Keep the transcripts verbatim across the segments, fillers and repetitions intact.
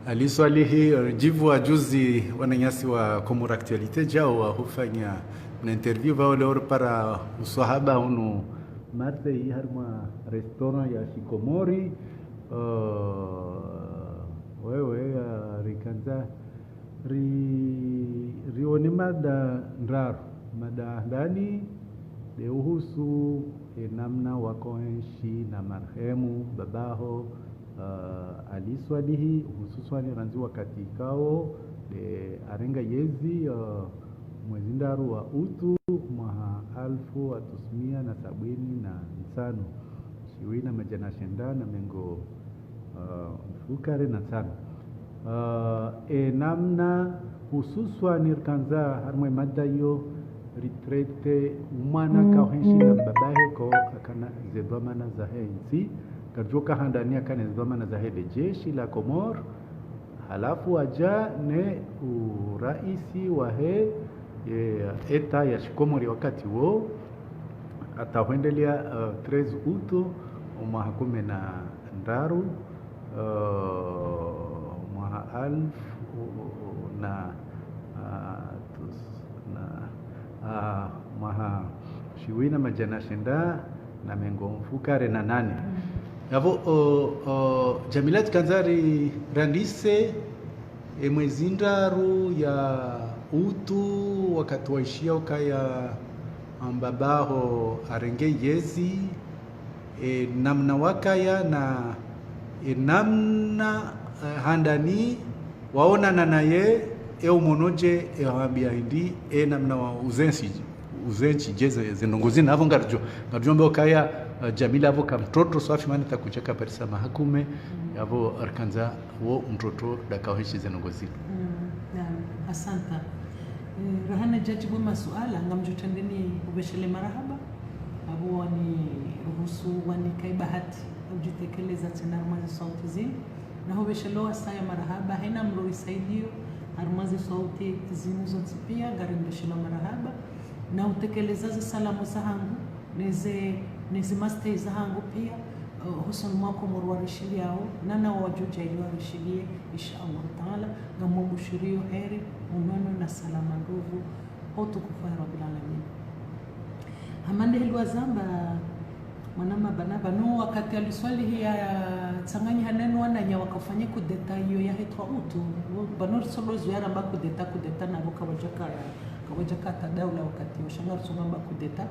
Ali Swalihi, eh, djivu wa juzi wananyasi wa Comores Actualité djao wahufanya na interview vao leo para uswahaba unu Marseille harumwa restaurant ya Shikomori. Eh, wewe, eh, rikandza ri-, rione mada ndraru. Mada handani de uhusu e namna wakoenshi na marehemu babaho, eh, Ali Swalihi, hususwani randzi wakati ikao de arenga yezi, eh, mwezi ndraru wa utu mwaha alfu wa tisa mia na sabini na ntsanu, shiwi na madjana shenda na mengo, eh, mfukare na ntsanu. Eh, e namna hususwani rikandza harumwa e mada iyo ritrete umwana kaohenshi na mbabahe ko akana ze dhwamana zahe ntsi, karidjo ka handani akana ze dhwamana zahe le jeshi la Comores, halafu wadja ne uraisi wahe, e, eta ya Shikomori wakati wo, hata hwendelea, eh, treize août, mwaha kume na ndraru, eh, mwaha alfu na, ah, tus-, na, ah, mwaha shiwi na madjana shenda na mengo mfukare na nane. Yapvo, o, o, Jamila, rikandza rirandise e mwezi ndraru ya utu wakati waishia ukaya mbabaho arenge yezi, e namna wakaya na e namna, eh, handani waonana naye, e umonodje, e wahambia hindri, e namna wa uzenshi, uzenshi dje ze, ze ndrongoo zinu. Yapvo ngaridjo, ngaridjo amba ukaya, eh, Jamila yapvo ka mtoto swafi mana takudja kaparisa maha kume, yapvo rikandza wo mtoto de akaohenshi ze ndrongoo zinu. Mm, naam, asante. Eh, rahana djadjibu masuala, ngamdjo trendeni uveshele marahaba. Apvo wani ruhusu wani ka ibahati udjitekeleza tsena harumwa ze sauti zinu. Na huveshelo wasaya marahaba, hena mdru isaidio harumwa ze sauti zinu zontsi pia, ngarimveshelo marahaba. Na utekeleza ze salamu zahangu, neze, neze mastehi zahangu pia, eh, hosoni mwa Komori warishiliao, nana wadjodja ili warishilie, insha Allah Taala, ngamwabushirio heri, unono na salama nduvu, ho utukufu wa Rabbil Alamin. Hama nde heli wazamba, mwana mabana pvanu wakati Ali Swalihi yatsanganyiha nenu wananya wakafanya kudeta iyo yahe trois août. Pvanu risolo zuya ramba kudeta, kudeta napvo kawadjaka, kawadjaka hata daula wakati iyo, sha ngarisoma amba kudeta.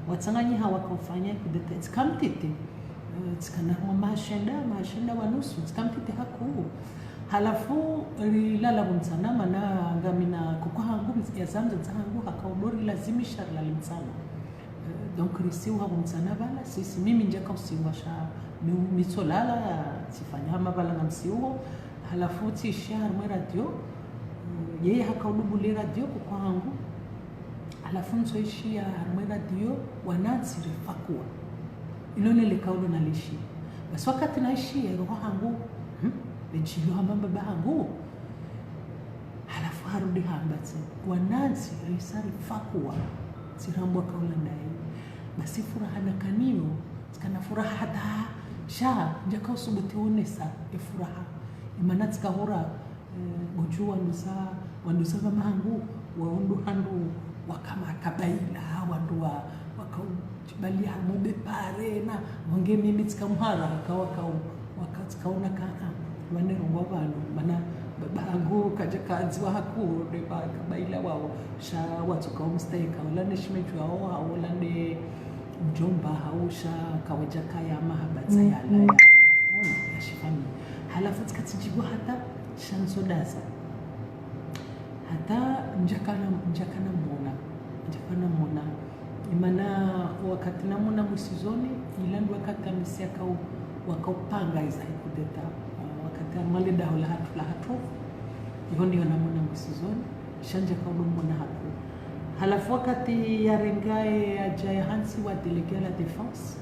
Watsanganyiha wakafanya kudeta, tsika mtiti. Eh, tsika na mwa maha shenda, maha shenda wa nusu, tsika mtiti hakuu. Halafu rilala pvo mtsana, mana ngamina koko hangu, ms-, ya zamza zahangu, haka udo rilazimisha rilale mtsana. Eh, donc risiuha pvo mtsana pvala, sisi mimi ndjaka usiuha sha mi-, mitsolala, tsifanya hama pvala ngamsiuho. Halafu tsishia harumwa e radio, eh, yeye haka udo bule radio koko hangu. Halafu ntsoishia harumwa e radio, wanantsi rifakua. Ilo nele kaulo nalishia. Basi wakati naishia, roho hangu, hmm? Ledjilio hamba mbaba hangu. Halafu harudi hamba tsi, wanantsi risa rifakua, tsirambwa kaula ndayi. Basi furaha nakanayo, tsikana furaha hata, sha, ndjaka usubuti onesa e furaha. Imana tsika hura, eh, ngodjo wanduza, wanduza pvamhangu, wao ndo handru waka makabaila, wandru wa, waka u-, djibali harumwa bepare, na wange mimi tsika mhara, waka, waka u-, waka tsika ona ka, ah, wane rongwa pvanu, mana baba hangu kadjaka adziwa hakuu, nde makabaila wao, sha watsoka umstahika, ola nde shemedji wao, hau ola nde mdjomba, hau sha kawadjaka ya mahaba tsa yala ya, ya shifamiyi. Halafu tsika tsidjigwa hata, sha ntsodaza. Hata ndjakana, ndjakana mona, ndjakana mona. Imana wakati namona mwisizoni, ila ndo wakati amisi akau, wakaupanga iza hikudeta. Ah, wakati harumwa le daho lahatru, lahatru. Iho ndiho namona mwisizoni, sha ndjakaudo mona hakuu. Halafu wakati yarenga ye adja ya hantsi wa délégué à la défense,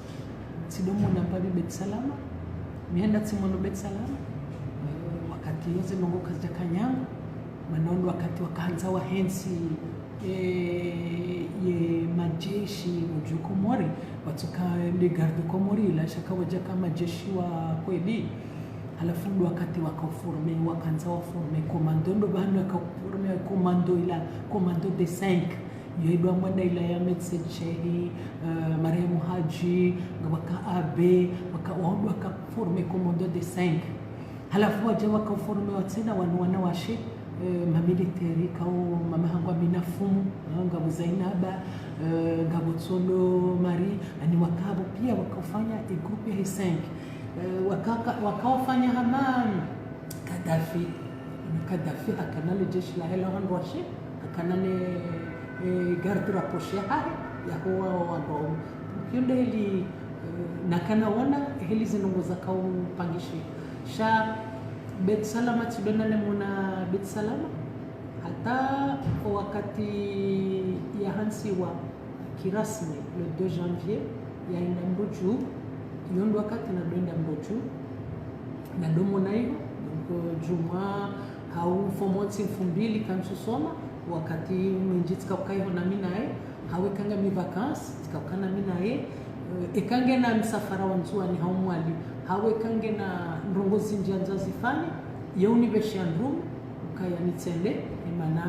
tsido mona mbapvi Beit Salam, mi henda tsimono Beit Salam, eh, wakati yoze ndrongoo kazidjaka nyangu, mana ondo wakati wakahandza wahentsi, eh, ye majeshi, wadjo Komori, watsoka nde garde Komori, ila sha kawadjaka majeshi wa kweli. Halafu ndo wakati waka uforme, wakandza waforme commando, ndo pvahanu waka uforme commando ila, commando des cinq. Yo idwa mwana ila ya médecin Shehi, eh, marehemu Hadji, nga waka abbé, waka, wao ndo waka forme commando des cinq. Halafu wadja waka uforme wa tsena wanu wanawashe, eh, ma militaire, kao mama hangu Amina Fumu, eh, ngapvo Zainaba, eh, ngapvo Tsolo Marie, ani wakapvo pia waka ufanya e groupe ya he cinq. Eh, waka, waka wafanya hama Kadhafi. Kadhafi hakana le jeshi lahe la wandru washe, hakana ne, eh, garde rapprochée yahahe, yaho wa, wandru waume. Kio nde heli, eh, nakana wona, heli zindrongoo zaka upangishi. Sha Beit Salama, tsidona ne mwana Beit Salama, hata o wakati yahantsiwa kirasmi, le deux janvier, yaenda Mrodju, yo ndo wakati nado enda Mrodju, nado mona iho, donc, djumwa, hau mfumontsi mfumbili kantsu soma, wakati mwindji tsika uka iho nami naye, hau eka ngami vacances, tsika uka nami naye, eh, eka ngena msafara wa Ndzuani hau Mwali, hau eka ngena ndrongoo zindji yandzo zifanye, ye unipvesha ndrongoo, ukaya nitsende, emana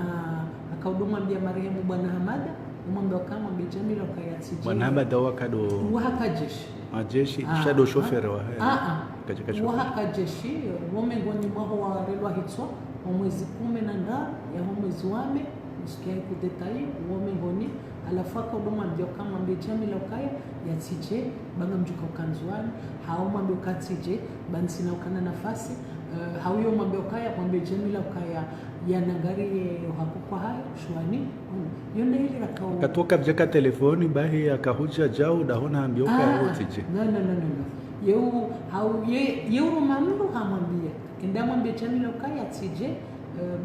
akaudo mwambia marehemu Bwana Hamada, umwambia uka mwambie Jamila ukaya tsidje. Bwana Hamada wakado wa haka jeshi. Majeshi, ah, sha ndo ah, chauffeur wa, eh, ah, ah. Katika wa chauffeur. Haka jeshi, wo mengoni mwaho warelwa hitswa, wa mwezi kume na ndraru, yaho mwezi wa me, msikia kudetayi, wo mengoni, halafu akaudo mwambia uka mwambie Jamila ukaya yatsidje, ba ngamdjuka uka Ndzuani, hau mwambie uka tsidje, ba ntsina ukana nafasi, eh, hau yo mwambie ukaya, mwambie Jamila ukaya, yanangariye hako kwa hayo, shwani, mm. Yo nde heli rakao. Katoka pvjaka telefoni, bahi akahudja djau, dahona hambia uka, ah, yatsidje. No, no, no, no, no. Yeu, hau, ye, yeu ruma mndru hamwambia. Enda mwambie Jamila ukaya yatsidje, eh,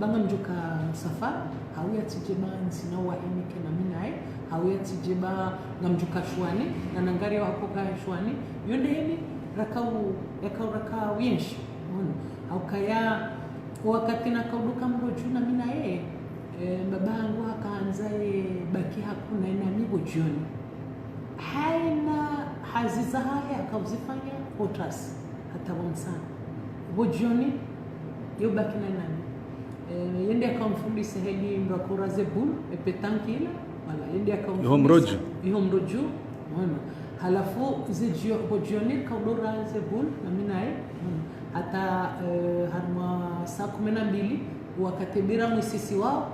ba ngamdjuka msafara, hau yatsidje ba ntsina wahe nike nami naye, hau yatsidje ba ngamdjuka shwani, nanangariye hako ka shwani, yo nde heli rakau, rakau, rakau yenshi. Ono, hau kaya, wakati nakaudo ka Mrodju nami naye, eh, baba hangu hakandza ye baki hakuna ena mi bo djoni. Haina hazi zahahe hakauzifanya otras. Hata wa msana. Bo djoni, yo baki na nani? Eh, yende akamfundisa heli mrakora ze boule, e pétanque ila, wala, yende akamfundisa. Iho Mrodju. Iho Mrodju, mwana. Halafu, ze djio-, bo djoni, kaudora ze boule, nami naye, mwana. Hata, eh, harumwa saa kume na mbili, wakati bera mwisisi wao,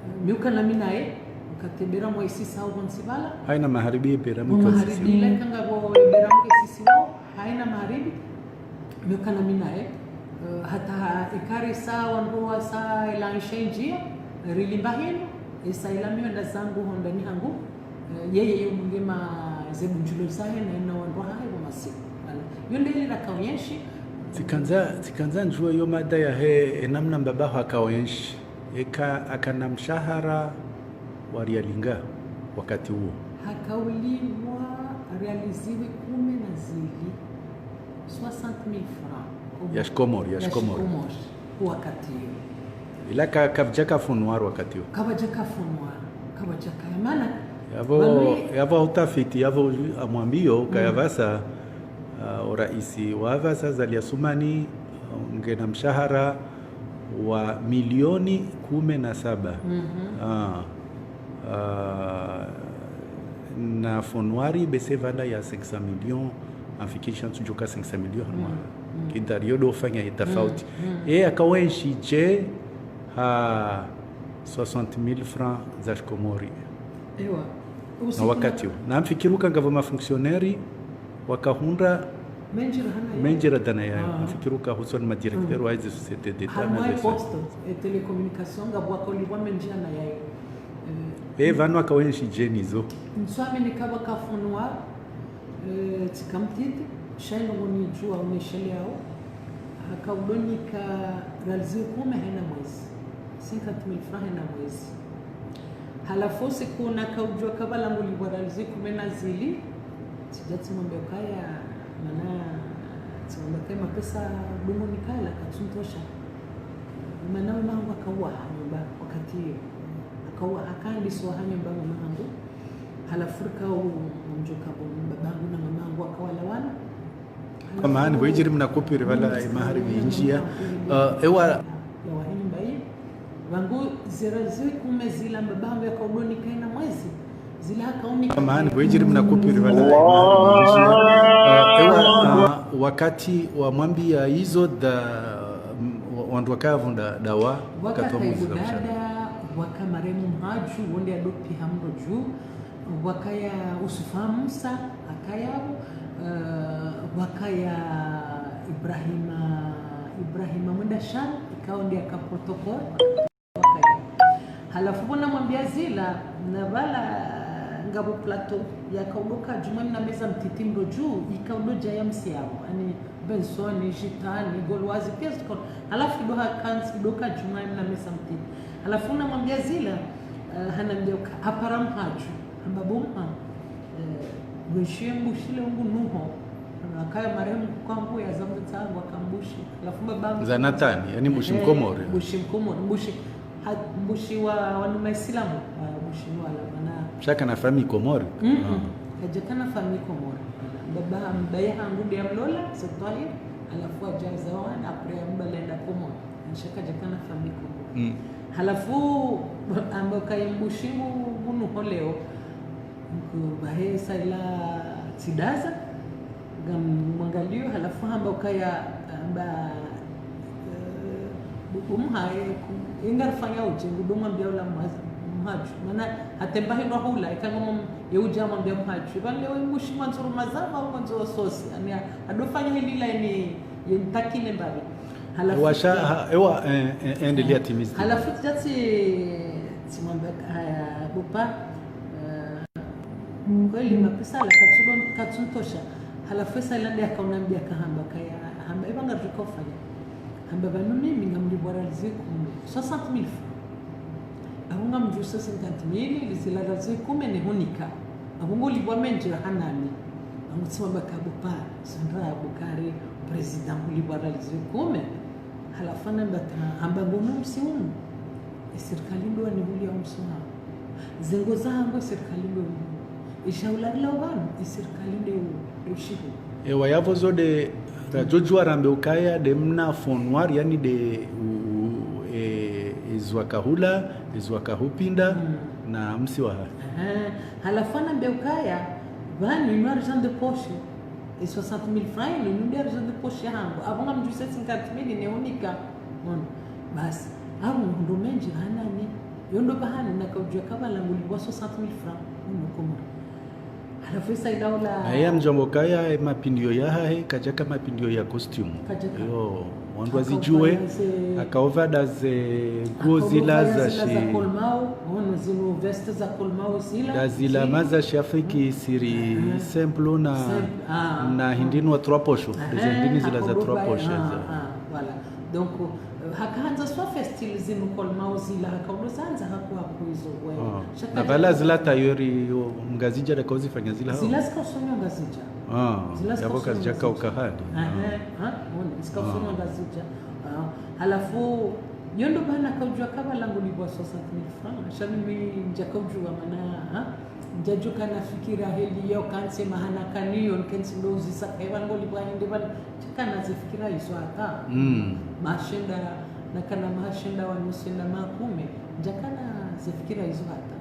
eh, mi uka nami naye, wakati bera mwisisi wao, bonsi bala. Haina magharibi bera mwisisi. Magharibi, ile kanga bo bera mwisisi wao, haina magharibi, mi uka nami naye, eh, hata ikari saa wandru wa saa ila nshenjia, rilimba hinu, esa ila mi wenda zangu hondani hangu, eh, yeye yo mungema ze bundjulo zahe na ina wandru hahe wa masiku. Ala, yo nde heli rakao yenshi. Tsikandza, tsikandza ndjuwe yo mada yahe, enamna mbaba ho akao yenshi. Eka akana mshahara wa riali nga wakati uwo. Hakaulipvwa riali zihwi kume na zili, soixante mille francs. Ya shikomori, ya shikomori. Wakati uwo. Ila ka, kapvjaka fonwar wakati uwo. Kapvjaka fonwar, kapvjaka ya mana. Yapvo, yapvo utafiti, yapvo amwambio, kaya pvasa, ah, o raisi wa pvasa Azali Assoumani, ngena mshahara wa milioni kume na saba. Ah, ah, na fonwar bese pvanda ya cinq cents millions, amfikisha ntsu djuka cinq cents millions, harumwa. Kidari yo ndo fanya ye tafauti. E, akao yenshi dje ha soixante mille francs za shikomori. Ewa. Na wakati uwo. Na mfikiri uka ngapvo ma fonctionnaires, wakahundra mendji rahana yayo. Mendji rahana yayo. Ah. Mfikiri uka hususwani ma directeurs wa hizi sociétés d'État na ze poste et télécommunication ngapvo wakaulipvwa mendji rahana yayo. Eh, pvanu akao yenshi dje nizo. Ntswamini kapvaka fonwar, eh, tsika mtiti, sha inu ngonidjuwa uneshele yao. Hakaudonika riali zihwi kume hena mwezi. Cinquante mille francs hena mwezi. Halafu siku nakaudjuwa kapvwa langu lipvwa riali zihwi kume na zili, tsidja tsimwambia ukaya, mana tsimwambia ukaya mapesa dungu nikala katsuntosha. Mana we mamangu akauwaha nyumba wakati iyo. Akauwaha, akandisiwa ha nyumba mamangu. Halafu rikao mdjuka bo babangu na mamangu wakawalawana. Kwa maana, wejiri mna kupiri wala imahari winjia. Uh, ewa. Ya wahini mbayi. Wangu zera zikume zila mbaba hangu yakaudonika ina mwezi. Zila hakauni. Kwa maana, wejiri mna kupiri wala imahari winjia. Uh, ewa, uh, wakati wa mwambi ya izo da, mm, wa- wandru wakavunda dawa, wakati wa mwezi wa mshana. Dada, waka maremu Mhadju, wonde adopi hamro juu. Wakaya Usufa Musa, akaya, eh, wakaya Ibrahima, Ibrahima Mwenda Sham, ikao ndiye aka protocole. Wakaya. Halafu bona mwambia zila, na bala ngabo plateau, yakaudoka juma na meza mtiti mro juu, ikaudo jaya msi yao. Ani, Benson, Jitani, Goloise, pièce de corps. Halafu ndo hakantsi ndo ka juma mna mesa mtiti. Halafu namwambia zila, eh, hanambia uka, apara Mhadju. Hamba bo Mha, eh, weshe Mbushi le ungu nuho. Akaya maremu kwangu ya zambo tsangu aka Mbushi. Halafu mbaba hangu. Za Natani, yani Mbushi Mkomori. Mbushi Mkomori, Mbushi, ha- Mbushi wa, wa numa Islamu, wa Mbushi wala, mana. Shaka na famille Komori. Mm-mm. Ah. Kajakana famille Komori. Mbaba, mbaba hangu ndiye amlola, c'est Twahir, halafu ajaza wana, après mbaba lenda Komori. Shaka kajakana famille Komori. Mm. Halafu, amba ukaya Mbushi mu- munu ho leo, nku- bahe saila tsidaza, ngamwangalio, halafu hamba ukaya, amba, eh, bu- bu Mha, eh, ku- inga rifanya uje, ngudo mwambia ula Mha- Mhadju. Mana, hatemba hindwa hula, ikanga mom- Ye uja mwambia Mhadju. Iba leo Mbushi mwandzo rumazava, mwandzo sosi. Ani, adofanya hili la ini, ye mtakine mbali. Halafu Ewa sha- ha- ewa, eh, eh, endelea timizi. Halafu tijati, tsimwambia, haya, bo Pa, eh, kweli mapesa la katsulo- katsuntosha. Halafu esa ilande akaunambia kahamba, kaya, hamba, iba ngariko fanya. Hamba pvanu mimi ngamlipvwa riali zikume, soixante mille francs. Apvo ngamdjusa cinquante mille, lizila riali zikume nehunika. Apvo ngolipvwa mendji rahanani. Angu tsiwamba ka bo Pa, sandra bo kari, président ngulipvwa riali zikume. Halafu anamba ta, hamba ngono msi unu. Esirikali ndo wanihulia umsi wahangu. Zengo zahangu esirikali ndo wanihulia. Ishaula rila pvanu, esirikali nde u- nde ushihu. Ewa, yapvo zo nde, rajojua rambe ukaya nde mna fond noir, yani nde u- u- e- ezwakahula, ezwakahupinda, Mm. na msi waha. Aha. Halafu anambe ukaya, pvanu inu argent de poche. E soixante mille francs inu, inu nde argent de poche yahangu. Apvo ngamdjusa cinquante mille nehunika. Ono. Basi, apvo ndo mendji hanani. Yo ndo pvahanu nakaujua kabala ngulipvwa soixante mille francs. Ono Komori. Halafu esa idaula. Naye amdjombo kaya, e mapindio yahahe, kajaka mapindio ya costume. Kajaka. Yo, wandru wazijue, akaupvaya ze- akaupvada ze nguo zila za shi- colmao, ono zinu veste za colmao zila. Nda zila maza shi Afrique siri simple na, simple, ah, na hindri nwa trois poches. Aha, nde zindrini zila za trois poches, ah, za. Ah, voilà. Donc, euh, hakahandza swa festile zinu colmao zila, hakaudo zandza haku haku izo we. Ah. Shaka na pvala zila tailleur yo Mngazidja nde kauzifanya zila hao? Zila zikausonyo Ngazidja. Ah, zila yapvo zikausonyo kazijaka Ngazidja. Ukahali. Aha, ah, ono, zikausonyo Ngazidja. Ah, halafu, yo ndo pvahanu nakaujua kabala ngulipvwa soixante mille francs. Sha mimi ndjakaujua mana, ah, ndjadjuka na fikira heli yo kantsi mahana kaniyo, nkentsi ndo uzisa kaiwa ngolipvwa hindri pvanu. Ndjakana ze fikira izo hata. Mm. Mashenda, nakana mashenda wanu shenda makume. Ndjakana ze fikira izo hata.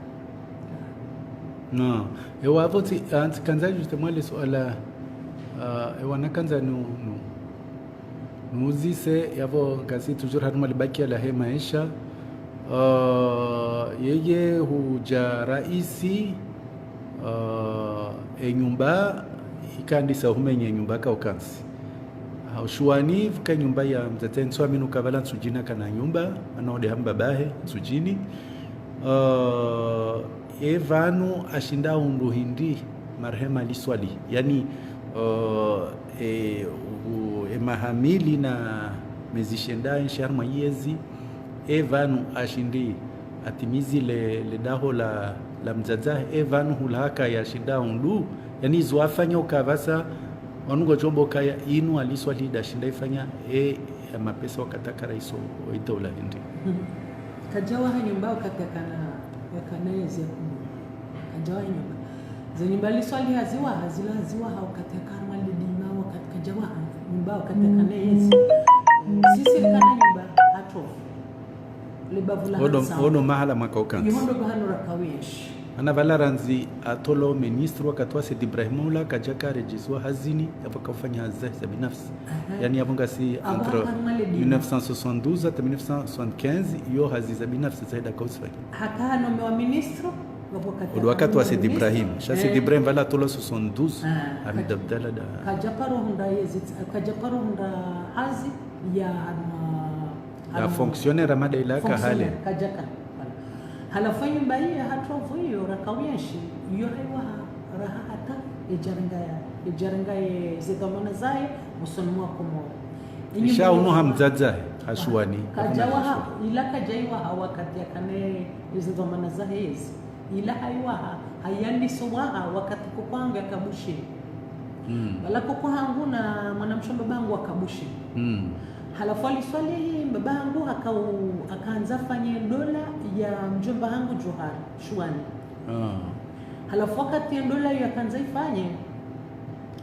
No. Ewa apvo tsi, ah, ntsikandza juste mwale suala, ah, ewa nakandza nu- nu- nuzise, yapvo ngasi toujours harumwa libakia lahe maesha. Ah, yeye huja raisi, ah, e nyumba, ikandisa humenye nyumba ka ukantsi. Ah, ushuwani, pvuka nyumba ya mdzadze ntsu aminu kabala Ntsudjini kana nyumba, mana ode hamba bahe, Ntsudjini. Ah, e pvanu ashinda undru hindri, marehemu Ali Swalihi. Yani, ah, e, u- e maha mili na mezi shenda enshi harumwa iyezi, e pvanu ashindi atimizi le, le daho la, la mdzadze, e pvanu hula haka yashinda undru, yani izo afanya ukapvasa, wanu ngojombo kaya inu Ali Swalihi nda shinda ifanya, e, ya mapesa wakati aka raisi o idaula hindri. Kajawaha nyumba wakati akana, akana yezi ya kumu. Kajawaha nyumba. Ze nyumba Ali Swalihi haziwaha, zila haziwaha wakati aka harumwa lidima, wakati kajawaha. Ba wakati kana yezi. Sisi kana nyumba hatru. Le bavu la Odo, Hansa. Odo mahala mwaka ukantsi. Yohondo bahano rakawish. Ana pvala randzi atolo ministre wakati wa Said Ibrahim ula kadjaka redjezwa hazini, yapvo kaufanya hazi za binafsi. Aha. Yani yapvo ngasi Aba entre haka ngale dina. mille neuf cent soixante-douze hata mille neuf cent soixante-quinze, yo hazi za binafsi zaida kausifanya. Haka hanomewa ministre, Odo wakati wa Said Ibrahim. Sha Said Ibrahim pvala atolo soixante-douze. Ah, Hamid Abdallah da. Kadja paro hundra yezi, kadja paro hundra hazi ya hama, Ya hama fonctionnaire mada ila ka hale. Fonctionnaire, kadjaka. Halafu nyumba yi ya hatru pvo iyo rakawienshi, iyo haiwaha raha hata, edjarenga ya, edjarenga ye ze dhwamana zahe, usoni mwa Komoro. Isha unu hamdzadza, hashuwani. Kadjawaha, ila kadjaiwaha wakati yakane eze dhwamana zahe yezi. Ila haiwaha, hayandiso waha wakati koko hangu yaka Bushini. Mm. Pvala koko hangu na mwanamshe mbaba hangu waka Bushini. Mm. Halafu aliswali mbaba hangu haka u-, hakaandza fanye ndola ya mdjomba hangu Djohar, Shuwani. Ah. Halafu wakati ye ndola iyo yakaandza ifanye,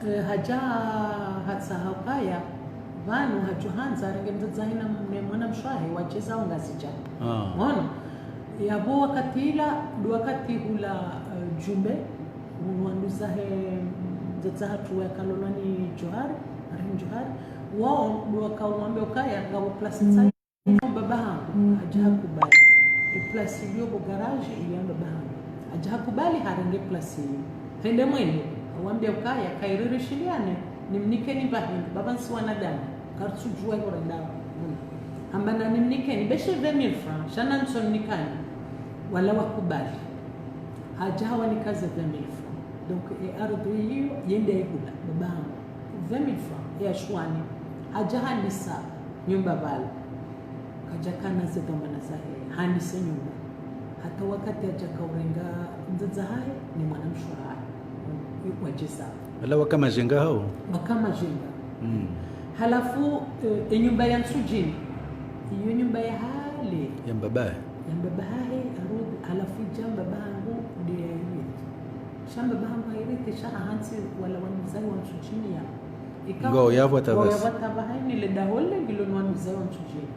Eh, hadja hatsaha ukaya, pvanu hadjo handza arenge mdzadze wahe na mwanamshe wahe wadjeza o Ngazidja. Ah. Mwono? Yapvo wakati ila, ndo wakati hula, eh, Djumbe, unu wanduzahe, mdzadze hatru wakalolwa ni Djohar, Ibrahim Djohar, wao ndo wakaumwambia ukaya, ngapvo place tsayi. Mbaba hangu, hadja hakubali. E place iliyo pvo garage, iliyo mbaba hangu. Hadja hakubali harenge place iyo. Hende mwendo, hawambia ukaya, kayirereshiliane, nimnikeni pvahanu, pvapvo nsi wanadamu, karitsudjuwa iho rendao. Hamba na nimnikeni, beshe vingt mille francs, sha na ntsomnikani. Wala wakubali. Hadja hawanika ze vingt mille francs. Donc, e ardhi iyo, yende yahula, mbaba hangu. Vingt mille francs, ya Shuwani. Hadja handisa nyumba pvala. Kadjakana ze dhwamana zahe, handise nyumba. Hata wakati hadja kaurenga mdzadze wahahe, ni mwanamshe wahahe. Wadjeza. Wala waka majenga hao? Waka majenga. Mm. Halafu, eh, e nyumba ya Ntsudjini. Iyo nyumba ya hale. Ya mbaba. Ya mbaba hahe, arudi, halafu idja mbaba hangu, nde ya irithi. Sha mbaba hangu hayirithi, sha hahantsi wala wanduzahe wa Ntsudjini ya. Ika Ngo, yapvo tabasi. Ngo, yapvo tabasi, haini le daho le ngilo no wanduzahe wa Ntsudjini.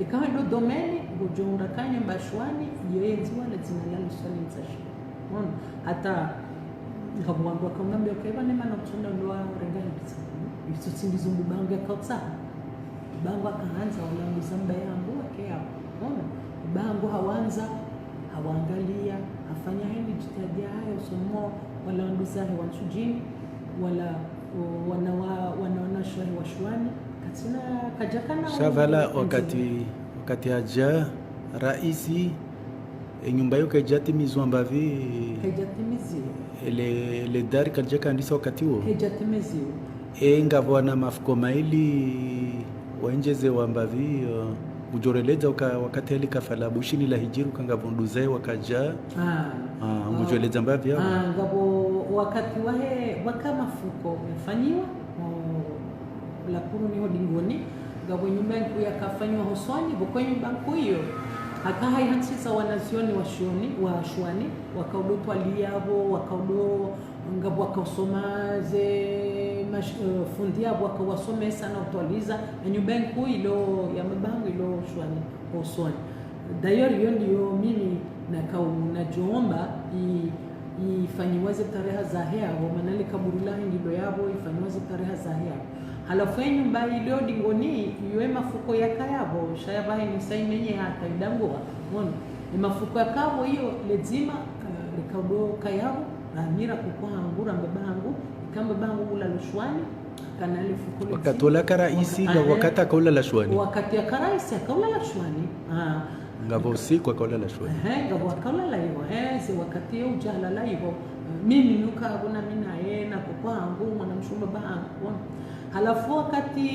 Ika ndo domaine, ngodjo unda ka nyumba Shuwani, iyo yendziwa na dzina la Luswani Mtsashi. Mwono, hata, ngapvo wandru wakaunambia, okay, pvanu mana kutsonda ndo warenga hindri tsa. Iso tsi ndizo mbaba hangu yakautsaha. Mbaba hangu hakahandza, wala wanduza mbaba hangu, wake yapvo. Mwono, mbaba hangu hawandza, hawaangalia, hafanya hindri djitihadi yahahe, usoni mwa wala wanduzahe wa Ntsudjini, wala, o, wana wa, wana wanawashe wa Shuwani, katsina, kadjakana Sha pvala u-, wakati, wakati hadja raisi, e nyumba iyo kaidjatimizwa mbapvi? Kaidjatimiziwa. Ele, ele dari kalidjaka handisa wakati wo? Kaidjatimiziwa. E ngapvo wana mafuko maili waendjeze wamba pvi, eh, ngudjoreledza uka wakati hali kafa la Bushini la hidjiri uka ngapvo nduzahe wakadja. Ah. Ah, ngudjoreledza mbapvi yapvo? Ah, ngapvo wakati wahe, waka mafuko yafanyiwa, o, la Kuruni ho Dingoni, ngapvo nyumba nkuu yakafanyiwa ho Shuwani, pvoko nyumba nkuu iyo, haka haihantsiza wanazioni wa Shuwani, wa Shuwani, wakaudo twali yapvo, wakaudo ngapvo wakausoma ze mash-, eh, fundi yapvo wakawasomesa na utwaliza, na nyumba nkuu ilo ya mbaba hangu ilo Shuwani, ho Shuwani. D'ailleurs, iyo ndiyo mimi nakau nadjomba i-, ifanyiwa ze tareha zahe yapvo, mana le kaburi lahe ngilo yapvo, ifanyiwa ze tareha zahe yapvo. Halafu e nyumba ilo Dingoni, iyo e mafuko yaka yapvo, sha yapvaha inu sa imenye hata idangwa, mwono. E mafuko yaka yapvo iyo ledzima, eh, likaudo ka yapvo, ramira koko hangu, ra mbaba hangu, ika mbaba hangu ulala Shuwani, kana le fuko ledzima. Wakati ola ka raisi, wakati, eh, wakati akaulala Shuwani? Wakati aka raisi, akaulala Shuwani. Ah. Ngapvo usiku akaulala Shuwani? Ehe, ngapvo akaulala iho, ehe, ze wakati ye udja halala iho. Mimi nuka apvo na mi naye, na koko hangu, mwanamshe wa mbaba hangu. Halafu wakati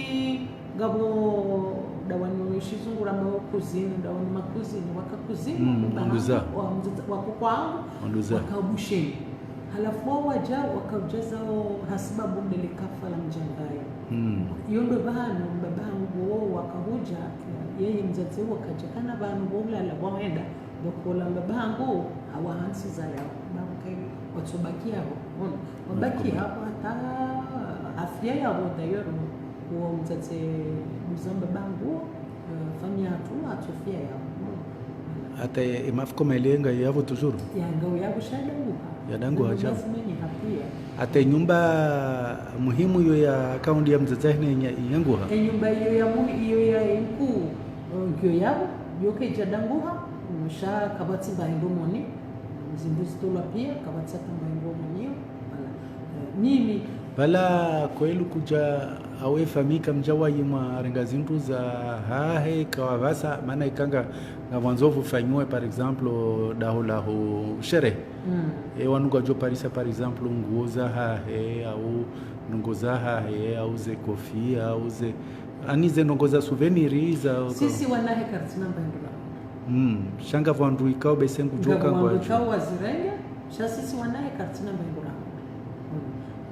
ngapvo dawani shizungu rambao cousine, dawani ma cousine, waka cousine, mm, mbaba hangu, wanduza, wa mzaza, wa koko hangu, wanduza, waka Bushini. Halafu wao wadja, wakaudjaza o hasibabu nde le kafa la mdjangaya. Mm. Iyo ndo pvanu, mbaba hangu wo wakahudja, yeye mdzadze wakadja kana pvanu wo ulala, wahenda, pvoko ola mbaba hangu, hawahantsiza yapvo, pvoko watsobaki yapvo, ono, wabaki yapvo hata afya yapvo, d'ailleurs, Uwo mdzadze mdzadze mbaba hangu, eh, famiyi yahatru, hatru fiya yawo. Hata e, e mafuko maile ngayo yapvo toujours? Ya, ngayo yapvo sha yadanguha. Yadanguha sha. Lazima ni hapiya. Hata e nyumba muhimu iyo ya account ya mdzadze hene nya-, yanguha? E nyumba iyo ya mu-, iyo ya nkuu, eh, ngiyo yapvo, yo kaidjadanguha, sha kapvatsi mba hindru moni, zindru zitolwa piya, kapvatsi hata mba hindru moni, voilà. Eh, mimi. Pvala kweli kudja awe famiyi kamdja wayi mwarenga zindru zahahe kawapvasa, mana ikao nga, ngamwandzo pvufanywe, par exemple, daho laho sherehe. Mm. E wanu ngwadjo parisa, par exemple, nguo zahahe, au ndrongoo zahahe, au ze kofia, au ze, yaani ze ndrongoo za souvenir za. Sisi wanahe karitsina mba hindru rahundra. Mm. Sha ngapvo wandru ikao bese ngudjo ka ngapvo wandru ngwadjo. Ikao wazirenge, sha sisi wanahe karitsina mba hindru rahundra. Mm.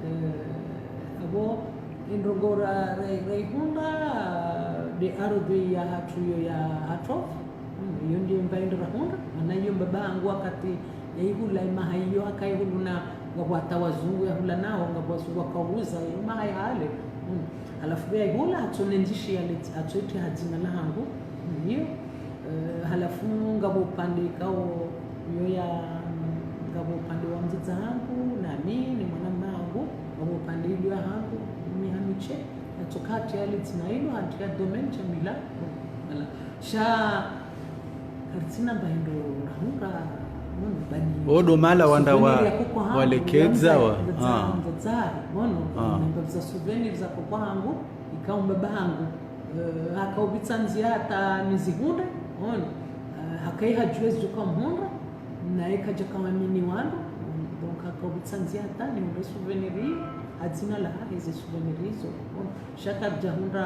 Eh, apvo, indrongoo ra-, ra-, raihundra, nde ardhwi yahatru iyo ya hatru. Mm, iyo ndiyo mba hindru rahundra. Mana iyo mbaba hangu wakati yayihula, e maha iyo hakayihulu na ngapvo hata wazungu yahula nawo, ngapvo wazungu wakauza, iyo maha ya hale. Mm. Halafu pvo yayihula, hatso nendjishi yale, hatso itiha dzina lahangu. Mm, iyo. Eh, halafu ngapvo upande ikao, iyo ya, ngapvo upande wa mdzadze hangu, nami, ne mwana mma hangu, ngapvo upande iliyo hangu, mimi hamiche, hatso kati yale dzina ilo, hati ya domaine Jamila. Voilà. Sha, karitsina mba hindru rahundra, mono bani. Odo mahala wandru wa, walekedza wa. Mdzadze, ah. Mdzadze, mono, ah. Namba za souvenir za koko hangu, ikao mbaba hangu. Eh, hakaupvitsa ndzia hata nizihundre, mono. Eh, hakayi hadjuwa zidjo ka mhundra, naye kadjaka mwamini wandru, donc hakaupvitsa ndzia hata nihundre souvenir iyo, ha dzina lahahe ze souvenir izo, mono. Sha karidjahundra,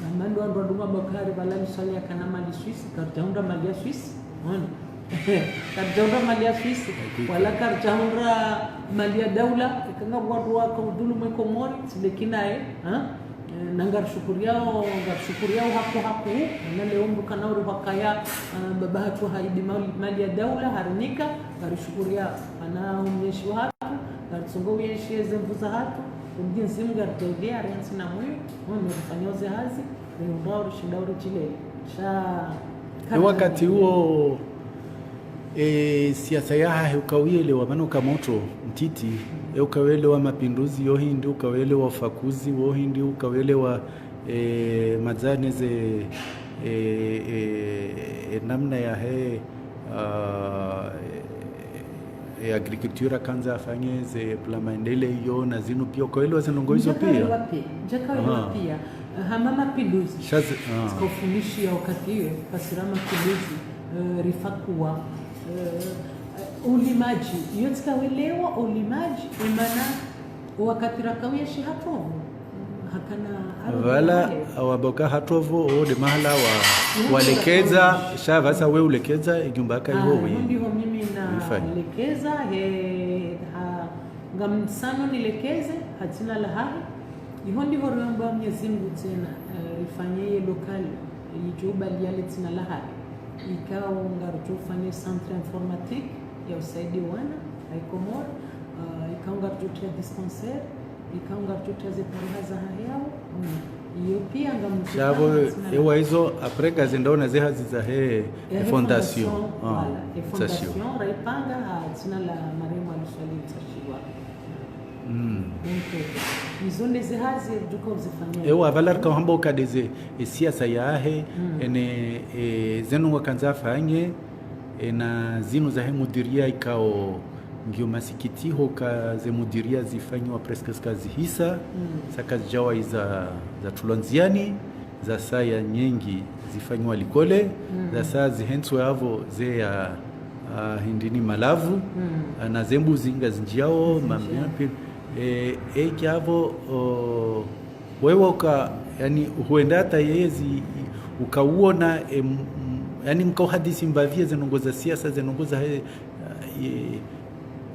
na mali wandru wadunga bakari, pvala liswali yakana mali Suisse, karidjahundra mali ya Suisse, mono. Karidjahundra mali ya Suisse, wala karidjahundra mali ya daula, ikao nga wandru waka udhulumu e Komori, tsi nde kinaye, ha? Eh, na ngarishukuriao, ngarishukuriao haku haku, na leo mbuka na uri wakaya, ah, mbaba hatru haidi mali, mali ya daula, harinika, ngarishukuria, ana umyeshi wahatru, ngaritsongo uyenshi eze nvu zahatru, umdji ndzima ngaridjaudia, ariantsi na mwiyo, mwiyo rifanyao ze hazi, rihundrao, rishinda uridjilele. Sha, e wakati uwo, e siasa yahahe ukauyelewa, mana uka motro mtiti, e ukauyelewa mapinduzi yo hindri, ukauyelewa ufakuzi wo hindri, ukauyelewa, e, madzane ze, e, e, e namna yahe, ah, e, e agriculture akandza afanye ze plan maendeleo na zinu piya, ukauyelewa ze ndrongoo izo piya? Ndjakauyelewa piya, ndjakauyelewa piya. Hama mapinduzi. Sha ze, ah. Tsika ufumishi ya wakati iyo, pasira mapinduzi, eh, rifakuwa, eh, ulimadji. Iyo tsika welewa ulimadji, e mana wakati rakauyenshi hatru pvo, hakana ardhwi. Pvala, yale. Awamboka hatru pvo, o nde mahala wa, iyo walekedza, sha pvasa we ulekedza, e nyumba ka iho. Ah, we. Iho ndiho mimi na uifanya. Lekedza, he, ha, ngamsano nilekeze, ha dzina lahahe. Iho ndiho riomba Mwenyezi Mungu tsena, eh, rifanye ye local, idjo ubaliya le dzina lahahe. Ikao ngaridjo ufanye centre informatique ya usaidia wana, ha Komori, eh, ikao ngaridjo utriya dispensaire, ikao ngaridjo utriya ze tareha zahahe yao, mm. Iyo piya ngamdjo. Sha pvo, ewa izo, après ngazendao na ze hazi zahe, e fondation. Fondation, ah, voilà. E fondation, raipanga, ha dzina la marehemu Ali Swalihi Mtsashiwa. Mm. Donc, izo nde ze hazi ridjo uzifanya. Ewa, pvala rika uhamba uka nde ze, e siasa yahe, mm, ene, e, ze ndrongoo akandza afanye, e, na zinu zahe mudiria ikao ngiyo masikitiho ka ze mudiria zifanyiwa presque zika zihisa, mm, sha kazidjawahi za, zatrulwa ndziani, zasaya nyengi zifanyiwa likoli, mm, zasaya zihentswa yapvo ze ya, ah, hindri ni malavu, mm, ah, na ze mbuzi ngazindjiao, ngazindjiao, mambi, e, e, ikao pvo, o, wewe uka, yaani, huenda hata yeye zi, ukauona, em, yaani, mkauhadisi mbapvi ye ze ndrongoo za siasa, ze ndrongoo zahe, e,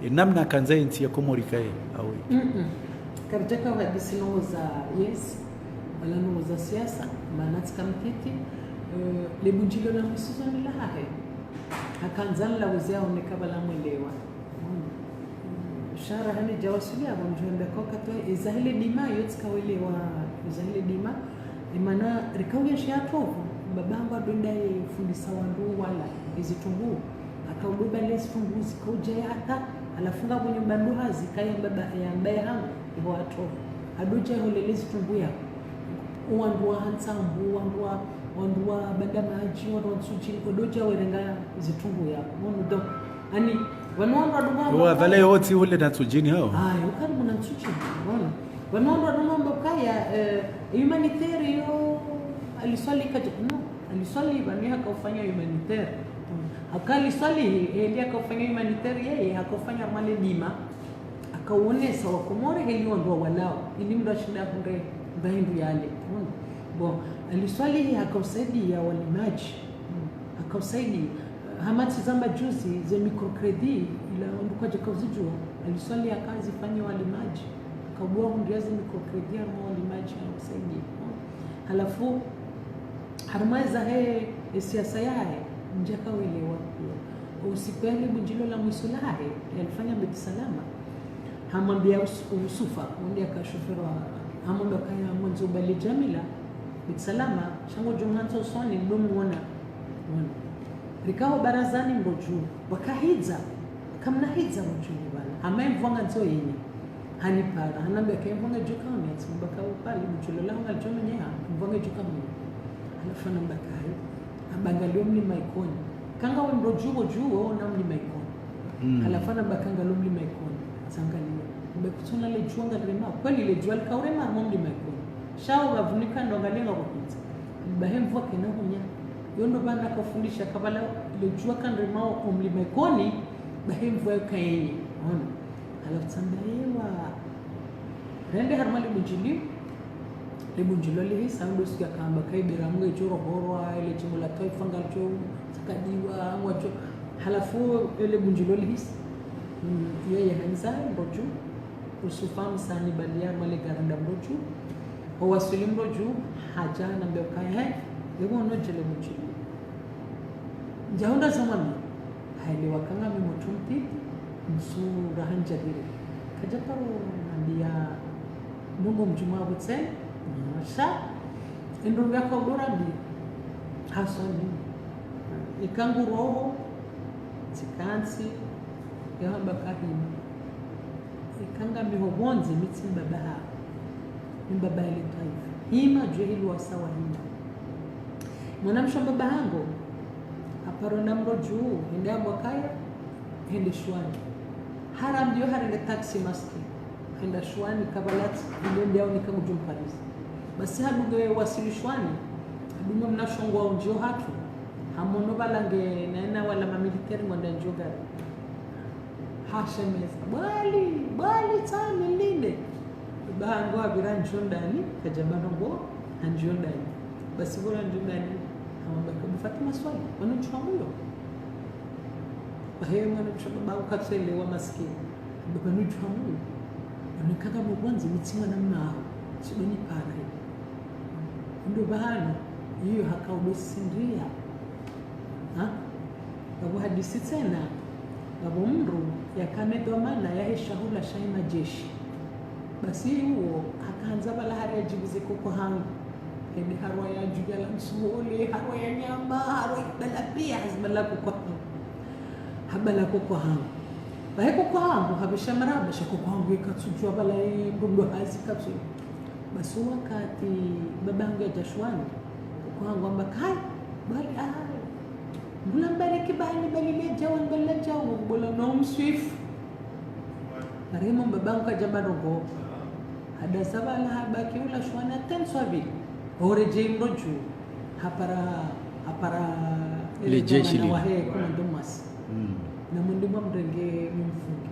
e, namna akandza ye ntsi ya Komori ikaye, awe. Mm-mm. Karidjaka uhadisi ndrongoo za, yes, wala ndrongoo za siasa, mana tsika mtiti, eh, le bundjilio la mwiso ni lahahe. Hakandza nilawuze aone ka pvala mwelewa. Mm. Sha raha nidjawaswili apvo ndjwambe ko katwa, eza hele dima yo tsika welewa, Zahile dima, emana rikauya shiya tovu, babangu adonda efundisa wandru wala ezitrungu. Akaudoba le zitrungu zikaudja ya hata, halafu nga bunyu bandu hazi kaya baba ya mbaye hangu, iho atovu. Adodja iho lele zitrungu ya. Wandru wa Hantsambu, wandru wa, wandru wa Bandamadji, wandru wa Ntsudjini, ododja werenga zitrungu ya. Mono do. Ani, wanu wandru wadunga. Wa vale yotsi ule na Ntsudjini hao. Ah, yo karibu na Ntsudjini, mono. Wanu wandru wadunga mbokaya, eh, humanitaire yo, Aliswali kaja, no, Aliswali bani hakaufanya humanitaire. Haka Aliswali, eh, ndiye hakaufanya humanitaire, yeye hakaufanya male dima. Akauonesa Wakomori heli wandru walawa, ili mndru ashinde ahundre mbahindu yale. Bon, Aliswali hakausaidia walimadji. Hakausaidia. Hama tsi zamba juzi, ze microcrédit, ila wandru kwadja kauzijua, Aliswali hakazifanya walimadji. Hakaubua hundria ze microcrédit, harumwa walimadji, hakausaidia. Halafu, harumwa eza he, e siasa yahe, ndjaka welewa pia. Usiku yale bundjilo la mwiso lahe, yalifanya Beit Salama. Hamwambia Us-, Usufa, wonde aka shofera wa, hamwambia kaya mwandzo ubali Jamila, Beit Salama, sha ngodjo mwandzo usoni, ndo muona. Muona. Rikao barazani mrodju, wakahidza, kamna hidza mrodju ni bala. Hama emvua ngandzo yenye. Hanipara, hanambia kaya emvua ngadjo kauni, atsi mbaka upali, mdjulo la ngadjo menyeha, emvua ngadjo kauni. Halafu hanambia kaya, hamba ngalio mlima Ikoni. Kanga we mrodju, mrodju, ona mlima Ikoni. Mm. Halafu hanambia kanga lo mlima Ikoni. Tsangalia. Mbe kutsona le jua ngalirema. Kweli le jua likaurema harumwa mlima Ikoni. Sha wo bavunika ndo ngalenga kupita. Bahe mvua kena hunya. Yo ndo bana kafundisha kabala le jua kanrema o mlima Ikoni. Bahe mvua yo kayenye. Ona. Halafu tsamba ewa. Rende harumwa le bundjilo. Le bundjilo lihisa, ndo siku yakamba, kaibira mwe djoro horwa, ele djimbo la twaifa ngalidjo, tsakadiwa, ngwadjo. Halafu, ele bundjilo lihisa. Mm, yeye handza, mrodju. Usufa msani balia, male garanda mrodju. Owaswili mrodju, hadja, nambia kaya, he, ewo no djele bundjilo. Ndjahundra zamani, haelewa kanga mi mutru mpiti, ntsu raha ndjadiri. Kadja paro nambia ndrongo mdjumwa kutsena, masha, endrongo yakaudora mbi, hasoni. Ikangu roho, tsikantsi, yahamba kahima. Ikanga mi ho pvondze mi tsi mbaba haho. Mi mbaba ele twaifa. Hima djwe hilo wasawa hima. Mwanamshe wa mbaba hangu, haparo na mrodju, hende hambwa kaya, hende Shuani. Harambio harenge taxi maski. Henda Shuani kabalatsi, ile ndia unika mdjum Paris. Basi hadunge wasili Shuani, hadunge mna shongo wa undjio hatru. Hamono balange, na ena wala mamilitaire ngwanda ndjio gari. Hashemeza, bwali, bwali tsani linde. Bahangu hapvira ndjondani, kadjamba ndrongo, handjondani. Basi pvola ndjondani, hamwambia ka Fatima Swali, wanu ntsu wa muyo. Bahe mwana mshe baba ukatselewa maskini. Baba nutsu wa muyo. Wanu kaka mubonzi, mi tsi mwana mao, tsi doni pare. Ndo bahano, iyo hakaudo sindria. Ha? Ngapvo hadisi tsena, ngapvo mndru yakana edhwamana yahe shahula shahe madjeshi. Basi uwo hakandza pvala hari yadjibu ze koko hangu. Hende harwa ya dju ya la msuhole, harwa ya nyama, harwa ya bala pia, hazibala koko hangu. Habala koko hangu. Bahe koko hangu, hapvesha marahaba, sha koko hangu yekatsudjuwa pvala ye mbundo hazi katsu. Basi wakati babangu yadja Shuani, koko hangu hamba kai, bali ai. Mbula mbariki bali, bali le djawa, bali le djawa, kubola no mswifu. Marehemu babangu kadjamba ndrongo. Hadasa pvala habaki ula Shuani atenswa pvi. Oredjei mrodju. Hapara, hapara le djeshi lile. Wahe commandant Mwasi. Mm. Na mwende mwa mrenge mumfunge.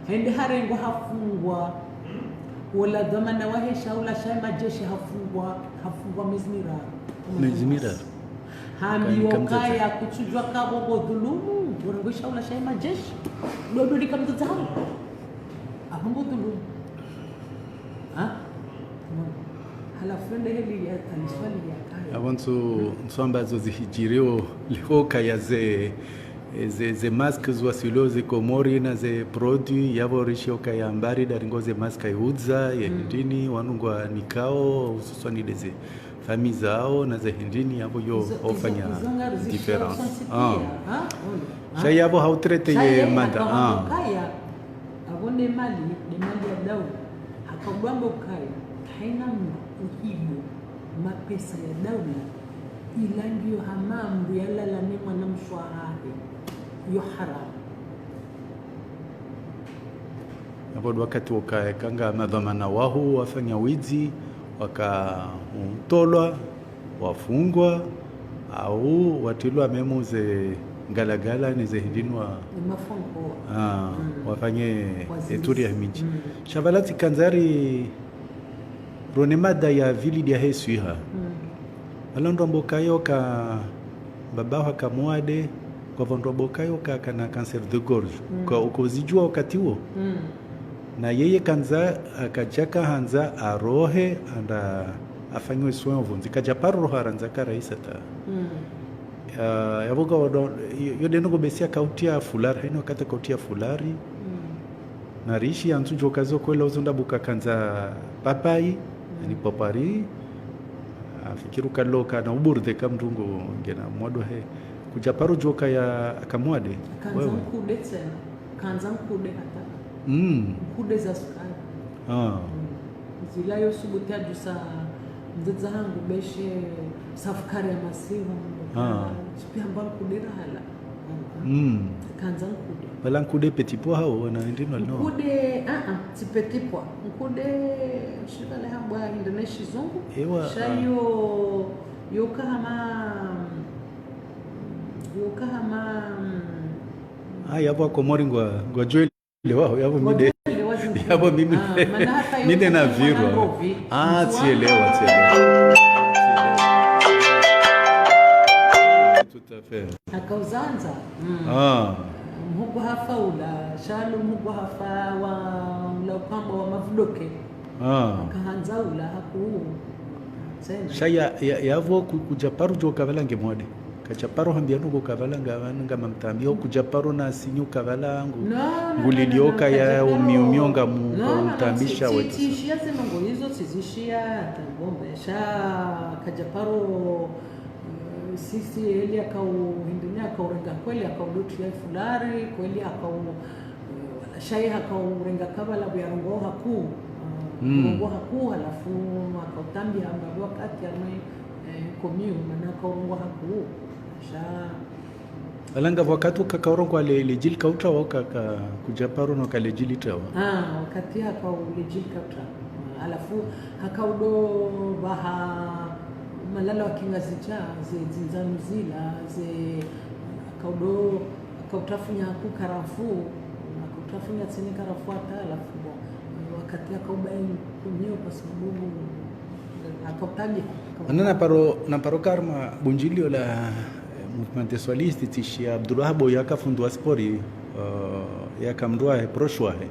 Hende harengwa hafungwa. Wola dhwamana wahe shahula shahe madjeshi hafungwa, hafungwa mezi miraru. Mezi miraru. Hambiwa kaya kutsudjuwa kapvo bo dhulumu, urengwe shahula shahe madjeshi. Dodo lika mtoto hangu. Apvo bo dhulumu. Ha? Halafu ende heli ya, aliswali ya kaya. Apvo ntsu, ntsu ambazo zihidjiriwo liho kaya ze, E, ze, ze masque ziwaswilio ze Komori na ze produit yapvo rishiyo kaya mbali daringo ze masque ya udza, ye hindrini, wanu ngwanikao, hususwani de ze famille zao, na ze hindrini, yapvo yo hofanya différence. Ah. Sha yapvo hautraité ye mada. Ah. Apvo ne mali, ne mali ya daula. Hakaudjwamba ukaya, haina mndru uhibu mapesa ya daula, ila ngiyo hama mndru yalala ne mwana mshe wahahe. Yo haramu. Yapvo wakati wokaya kanga madhwamana wahu wafanya widzi, waka utolwa, wafungwa, au watrilwa memu ze galagala ne ze hindrini wa, wafanye eturi ya midji. Sha pvala tsikandza ri rone mada ya pvili dia he swiha. Pvala ndo wambao ukaya ka mbaba waho haka mwade, kwapvo ndo wambao ukaya ka kana cancer de gorge. Ka ukozidjuwa wakati wo. Na yeye kandza, akadjaka handza arohe, anda afanyiwe soin pvondze. Kadjaparo roha randza karahisa ta. Ah, yapvo ka wado, yo, yo deno ko besi akautia foulard, haina wakati akautia foulard. Na rishi yanzu djoka zo kwela uzo ndabuka kandza papayi, ani papari, afikiri ukaloka na uburde ka mndru ngo ngena mwado he. Kudjaparo djoka ya akamwade. Kandza nkude tsena. Kandza nkude hata. Nkude za sukari. Ah. Zila yo subuti adjusa mdzadze hangu beshe safukari ya masiva. Ah. Tsipi hamba nkude rahala. Kandza nkude. Pvala nkude petit pois hau, wana hindrini wali no? Nkude, ah, ah, tsi petit pois. Nkude, shipvale hambwa hindrini shizungu. Ewa, sha yo, yo kahama, yo kahama. Ah, yapvo Komori ngwa, ngwadjuelewa, yapvo mi de. Yapvo mimi, mi de na virwa. Ah, tsielewa, tsielewa. Tout à fait. Akauzandza. Ah. Mhugu hafa ula, sha lo mhugu hafa wa ula ukamba wa mavudoke. Ah. Akahandza ula haku. Tsena. Sha ya, ya, yapvo ku, kudjaparo djoka pvala nge mwade. Kadjaparo hambia nuko ka pvala nga, nga mamtambi, au kudjaparo na sinyo ka pvala ngu, ngulilio kaya umiumio nga mu, ka umtambisha wetu. Tsizishiya ze ndrongo izo, tsizishiya hata ngombe. Sha kadjaparo, eh, sisi eli akau hindrini akaurenga kweli, akaudotia foulard, kweli akau, eh, wala shayi akaurenga kabala buya rongo haku. Eh, rongo haku, halafu akautambia hamba wakati ame, eh, komiu, mana akaurongo haku. Sha. Pvala ngapvo wakati uka kaurongo le, le djili kautrawa uka, ka, kudjaparo no ka le djili trawa. Ah, wakati hakau le djili kautrawa. Halafu hakaudo pvaha malala wa kingazidja, ze, zindzanu zila, ze, hakaudo, hakautrafunya ku karafu, hakautrafunya tsini karafu hata, halafu bo. Wakati hakauba nkunyo kwa sababu Mana na paro, na paro karma bundjilio la, eh, mouvement de soaliste, tsishiya Abdulwahab yaka fundi wa sport, eh, yaka mndru wahe, proche wahe.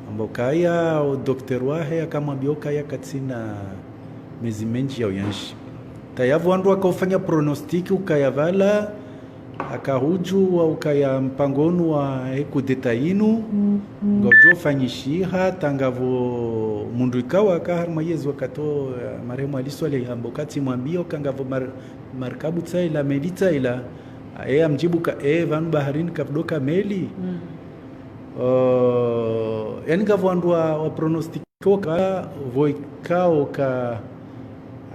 Amba ukaya, o docteur wahe, akamwambia ukaya katsina mezi mendji ya uyenshi. Ta yapvo wandru wakaufanya pronostic ukaya pvala, akahudjuwa ukaya mpango unu wa e coup d'État inu, ngaudjo fanyishiha, ta ngapvo mundru ikao aka harumwa yezi wakati o, eh, marehemu Ali Swalihi hamba uka tsimwambia uka ngapvo mar-, markabu tsaila, meli tsaila, e amdjibu ka, e, pvanu baharini kapvudoka meli. Oh, yani ngapvo wandru wa, wa pronostic Koka pvo ikao ka,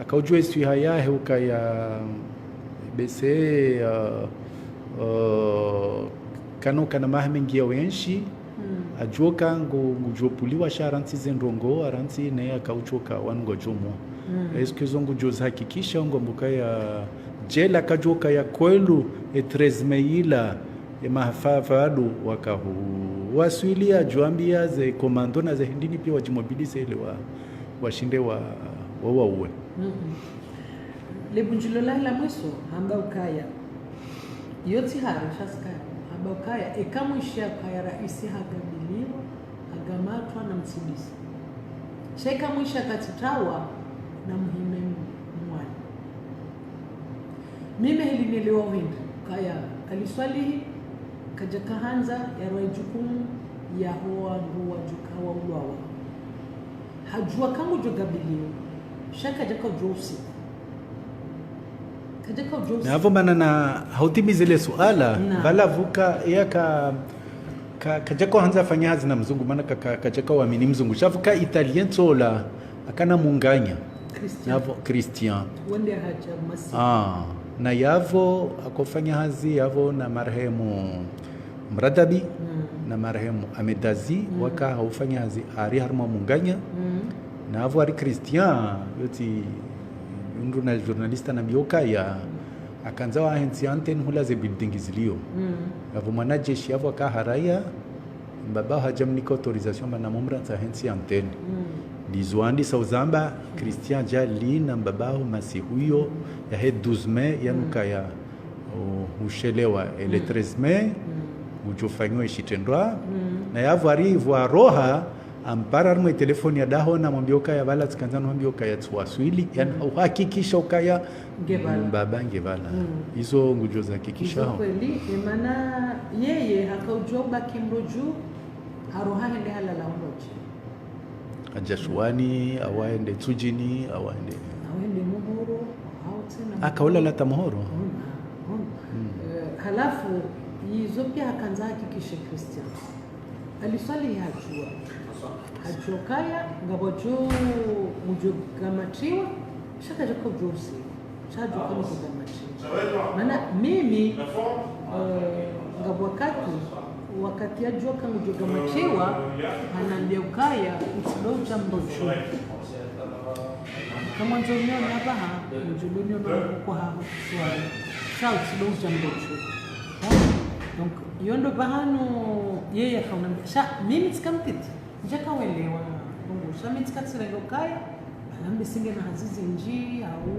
akaudjuwa iswiha yahe ukaya bese, uh, uh, kana ukana maha mengi ya uyenshi, adjuwa ka ngu, ngudjo puliwa sha arantsi ze ndrongo, arantsi ne akaudjuwa ka wanu ngwadjo mwa. Est-ce que zo ngudjo zihakikisha ngwambo ukaya djeli akadjuwa ukaya kweli e treize mai ila, e mahafa pvadu wakahu waswili, adjuwa ambia ze commando na ze hindrini pia wadjimobilise ile wa, washinde wa, wa, wauwe. Le bundjilio lahe la mwiso, hamba ukaya. Iyo tsi hari, sha tsi kaya. Hamba ukaya, eka mwishiya ukaya raisi hagabiliwa, hagamatwa na mtsibisi. Sha eka mwishiya katsitrawa, na muhime mwani. Mimi heli nelewa hindri, ukaya Ali Swalihi, Kadjaka handza yarwae jukumu yaho wandru wadjoka waulwawa. Hadjuwa ka ngudjo gabiliwa, sha kadjaka udjuwa usiku. Kadjaka udjuwa usiku. Na apvo mana na hautimize le suala, na pvala pvuka, yaka, ka, kadjaka handza afanye hazi na mzungu, mana ka, ka, kadjaka wamini mzungu. Sha pvuka Italien tsola, akana munganya. Christian. Na apvo Christian. Wende hadja masi. Ah, na yapvo akofanya hazi yapvo na marehemu Mradabi, na marehemu Ahmed Azi, waka haufanya hazi ari harumwa munganya. Na apvo ari Christian, yotsi undru na journaliste na miyokaya, akandza wa hentsi antenne hula ze building zilio. Yapvo mwanajeshi yapvo akaharaya, mbaba hadja mnika autorisation mana mumrantsa hentsi antenne. Ndizo andisa uzamba, Christian djali na mbaba ho masihu yo, yahe douze mai, yanukaya, uh, hushelewa, ele treize mai, udjo fanywa eshitrendwa. Na yapvo ari pvo aroha, ampara harumwa telefoni ya daho na mwambia ukaya pvala tsikandza no mwambia ukaya tsiwaswili, yani uhakikisha ukaya mbaba nge pvala. Izo ngudjo zihakikisha ho. Kweli, emana yeye haka udjo baki mrodju, haroha hende halala mrodji. Hadja Shuwani, au hende Tsudjini, au hende. Au hende Muhoro, au tsena. Aka ulala hata Muhoro? Ona, ona. Eh, halafu, izo pia hakandza hakikishe Christian. Ali Swalihi hadjuwa. Hadjuwa kaya, ngapvo djo, mdjo gamatriwa, sha kadjaka udjuwa usiku. Sha hadjuwa ka ngudjo gamatriwa. Mana mimi, eh, ngapvo wakati, wakati yadjuwa ka ngudjo gamatriwa, hanambia ukaya, utsidjo udja mrodju. Kamwandzo niona apvaha, mdjo niona ukoko haho kiswani. Sha utsidjo udja mrodju. Donc, iyo ndo pvahanu yeye hakaunambia. Sha, mimi tsika mtiti. Ndjaka welewa. Bongo, sha mi tsika tsirengo kaya. Alambe si ngena hazi zindji, au,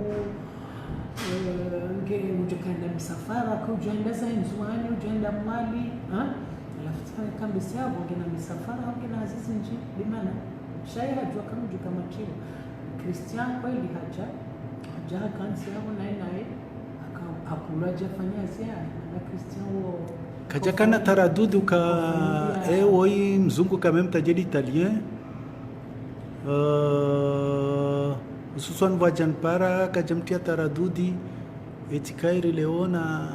eh, nge udjo kaenda misafara, ka udjo enda za Ndzuwani, udjo enda Mwali, ha? Halafu tsika kambe si apvo, ngena misafara, au ngena hazi zindji, bimana. Sha ye hadjuwa ka ngudjo gamatriwa. Christian kweli hadja, hadja hakantsi apvo naye naye, aka-, akulwa hadja fanya hazi ya, na Christian wo. Kadjakana taradudi uka, eh, woyi mzungu quand même tadjeli italien. Euh, hususwan pvwadja nipara, kadja mtria taradudi, etsi kairi leo na,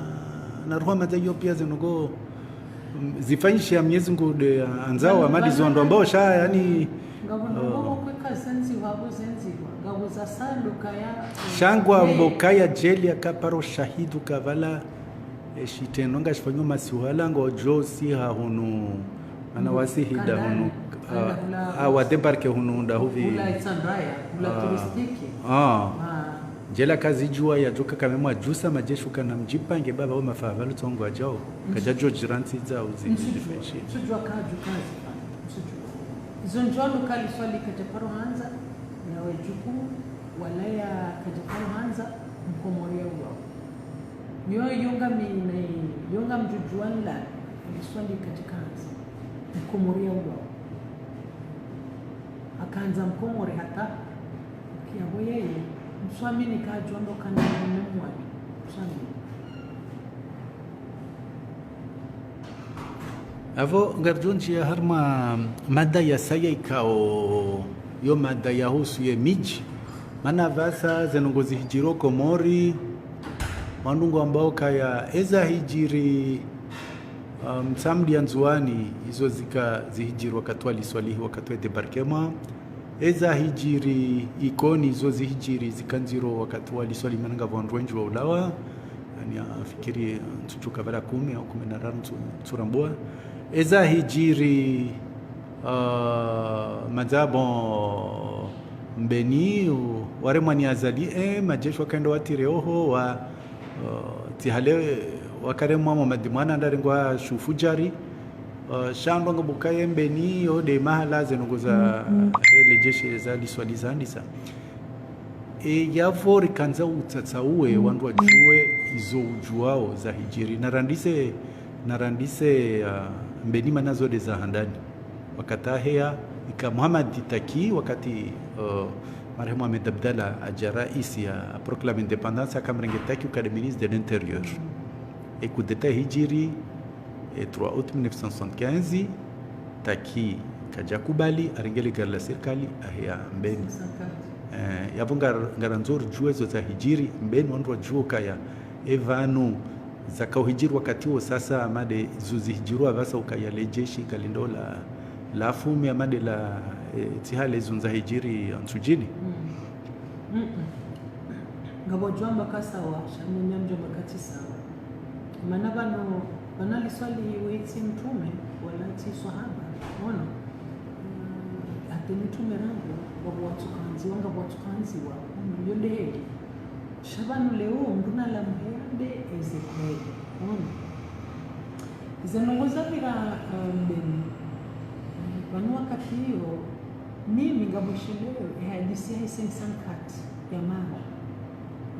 na roho madza iyo pia zinu ngo, mm, zifanyishe ya Mwenyezi Mungu nde andzao, ama ndizo ndo ambao sha, yani, ngapvo ndo, oh, ngapvo kweka zendziwa, apvo zendziwa, ngapvo za sanduka ya, sha ngwambo kaya djeli akaparo shahidi uka pvala, eshitrendwa ngashifanywa masihu ala ngodjo siha hunu, mana wasihida hunu, ah, ah, wa débarquer hunu nda huvi. Hula Itsandraya, hula touristique. Ah. Djeli akazidjuwa yadjoka kamwe mwadjusa madjeshi ukana mdjipange baba wo mafaha pvalo tsongo adjao. Kadjadjo djirantsi dza uzi, uzi fenshi. Ntsudjuwa kadju kazi. Ntsudjuwa. Izo ndjo ndo kali swali kadjaparo handza, na we jukumu, wala ya kadjaparo handza, Mkomori ya uwawo. Yo, yo ngami, na, yo ngamdjudjuwa nla, liswali kadjaka handza. Mkomori ya uwawo. Hakandza Mkomori hata, kiya bo yeye, mswamini kadjuwa ndo kana mwana mwani. Mswamini. Apvo ngaridjo ndjia harumwa mada ya saya ikao, yo mada yahusu ye midji. Mana pvasa zinu ngozihidjiro Komori, wandru ngwambao kaya eza hidjiri, um, Mtsamdu ya Ndzuwani, izo zika zihidjiri wakati wa liswalihi, wakati wa débarquement. Eza hidjiri Ikoni, izo zihidjiri zika ndziro wakati wa liswali mana ngapvo wandru wendji waulawa. Yani, afikiri, ntsudjuwa pvala kume au kume na raru ntsu-, ntsurambua. Eza hidjiri, ah, madza bon, Mbeni, u-, waremwa ni Azali, eh, madjeshi wakaenda watire oho, wa, ah, tsi hale, wakaremwa Mamadi Mwana ndarengwa Shufu Djari, ah, sha ndo ngapvo kaya Mbeni, yo nde mahala zinu ngoza, eh, ledjeshi za liswali zandisa. E, yapvo rikandza utsatsauwe, wandru wadjuwe izo udjuwao zahidjiri. Narandise, narandise, ah, Mbeni mana zo nde za handani. Wakati aheya, ika Mohamed Taki, wakati, ah, marehemu Ahmed Abdallah adja raisi ya, a proclame indépendance, akamrenge Taki uka nde ministre de l'Intérieur. E coup d'État hidjiri, E trois août mille neuf cent soixante-quinze, Taki kadjakubali arenge le gari la sirikali aheya Mbeni. Eh, yapvo ngar-, ngarandzo ridjuwe zo zahidjiri Mbeni, wandru wadjuwe ukaya e pvanu zakauhidjiri wakati wo sasa, hama de zo zihidjiri apvasa ukaya le jeshi kalindo la, la fume hama de la, eh, tsi hale zo zahidjiri Antsudjini. Mm. Mm-mm. Ngapvo djwamba ka sawa, sha mimi namdjwamba ka tsi sawa. Mana pvanu, pvanu liswali we tsi mtrume, wala tsi swahaba, ono. Mm, hata mtrume rangu, ngapvo watsukandziwa, ngapvo watsukandziwa, ono, yo de heli. Sha pvanu leo, mndru na la mhende, eze kweli, ono. Ze ndrongo zapvira, eh, Mbeni. Pvanu wakati iyo, mimi ngamwishiliyo, e hadisi ya cinq cent quatre ya mama.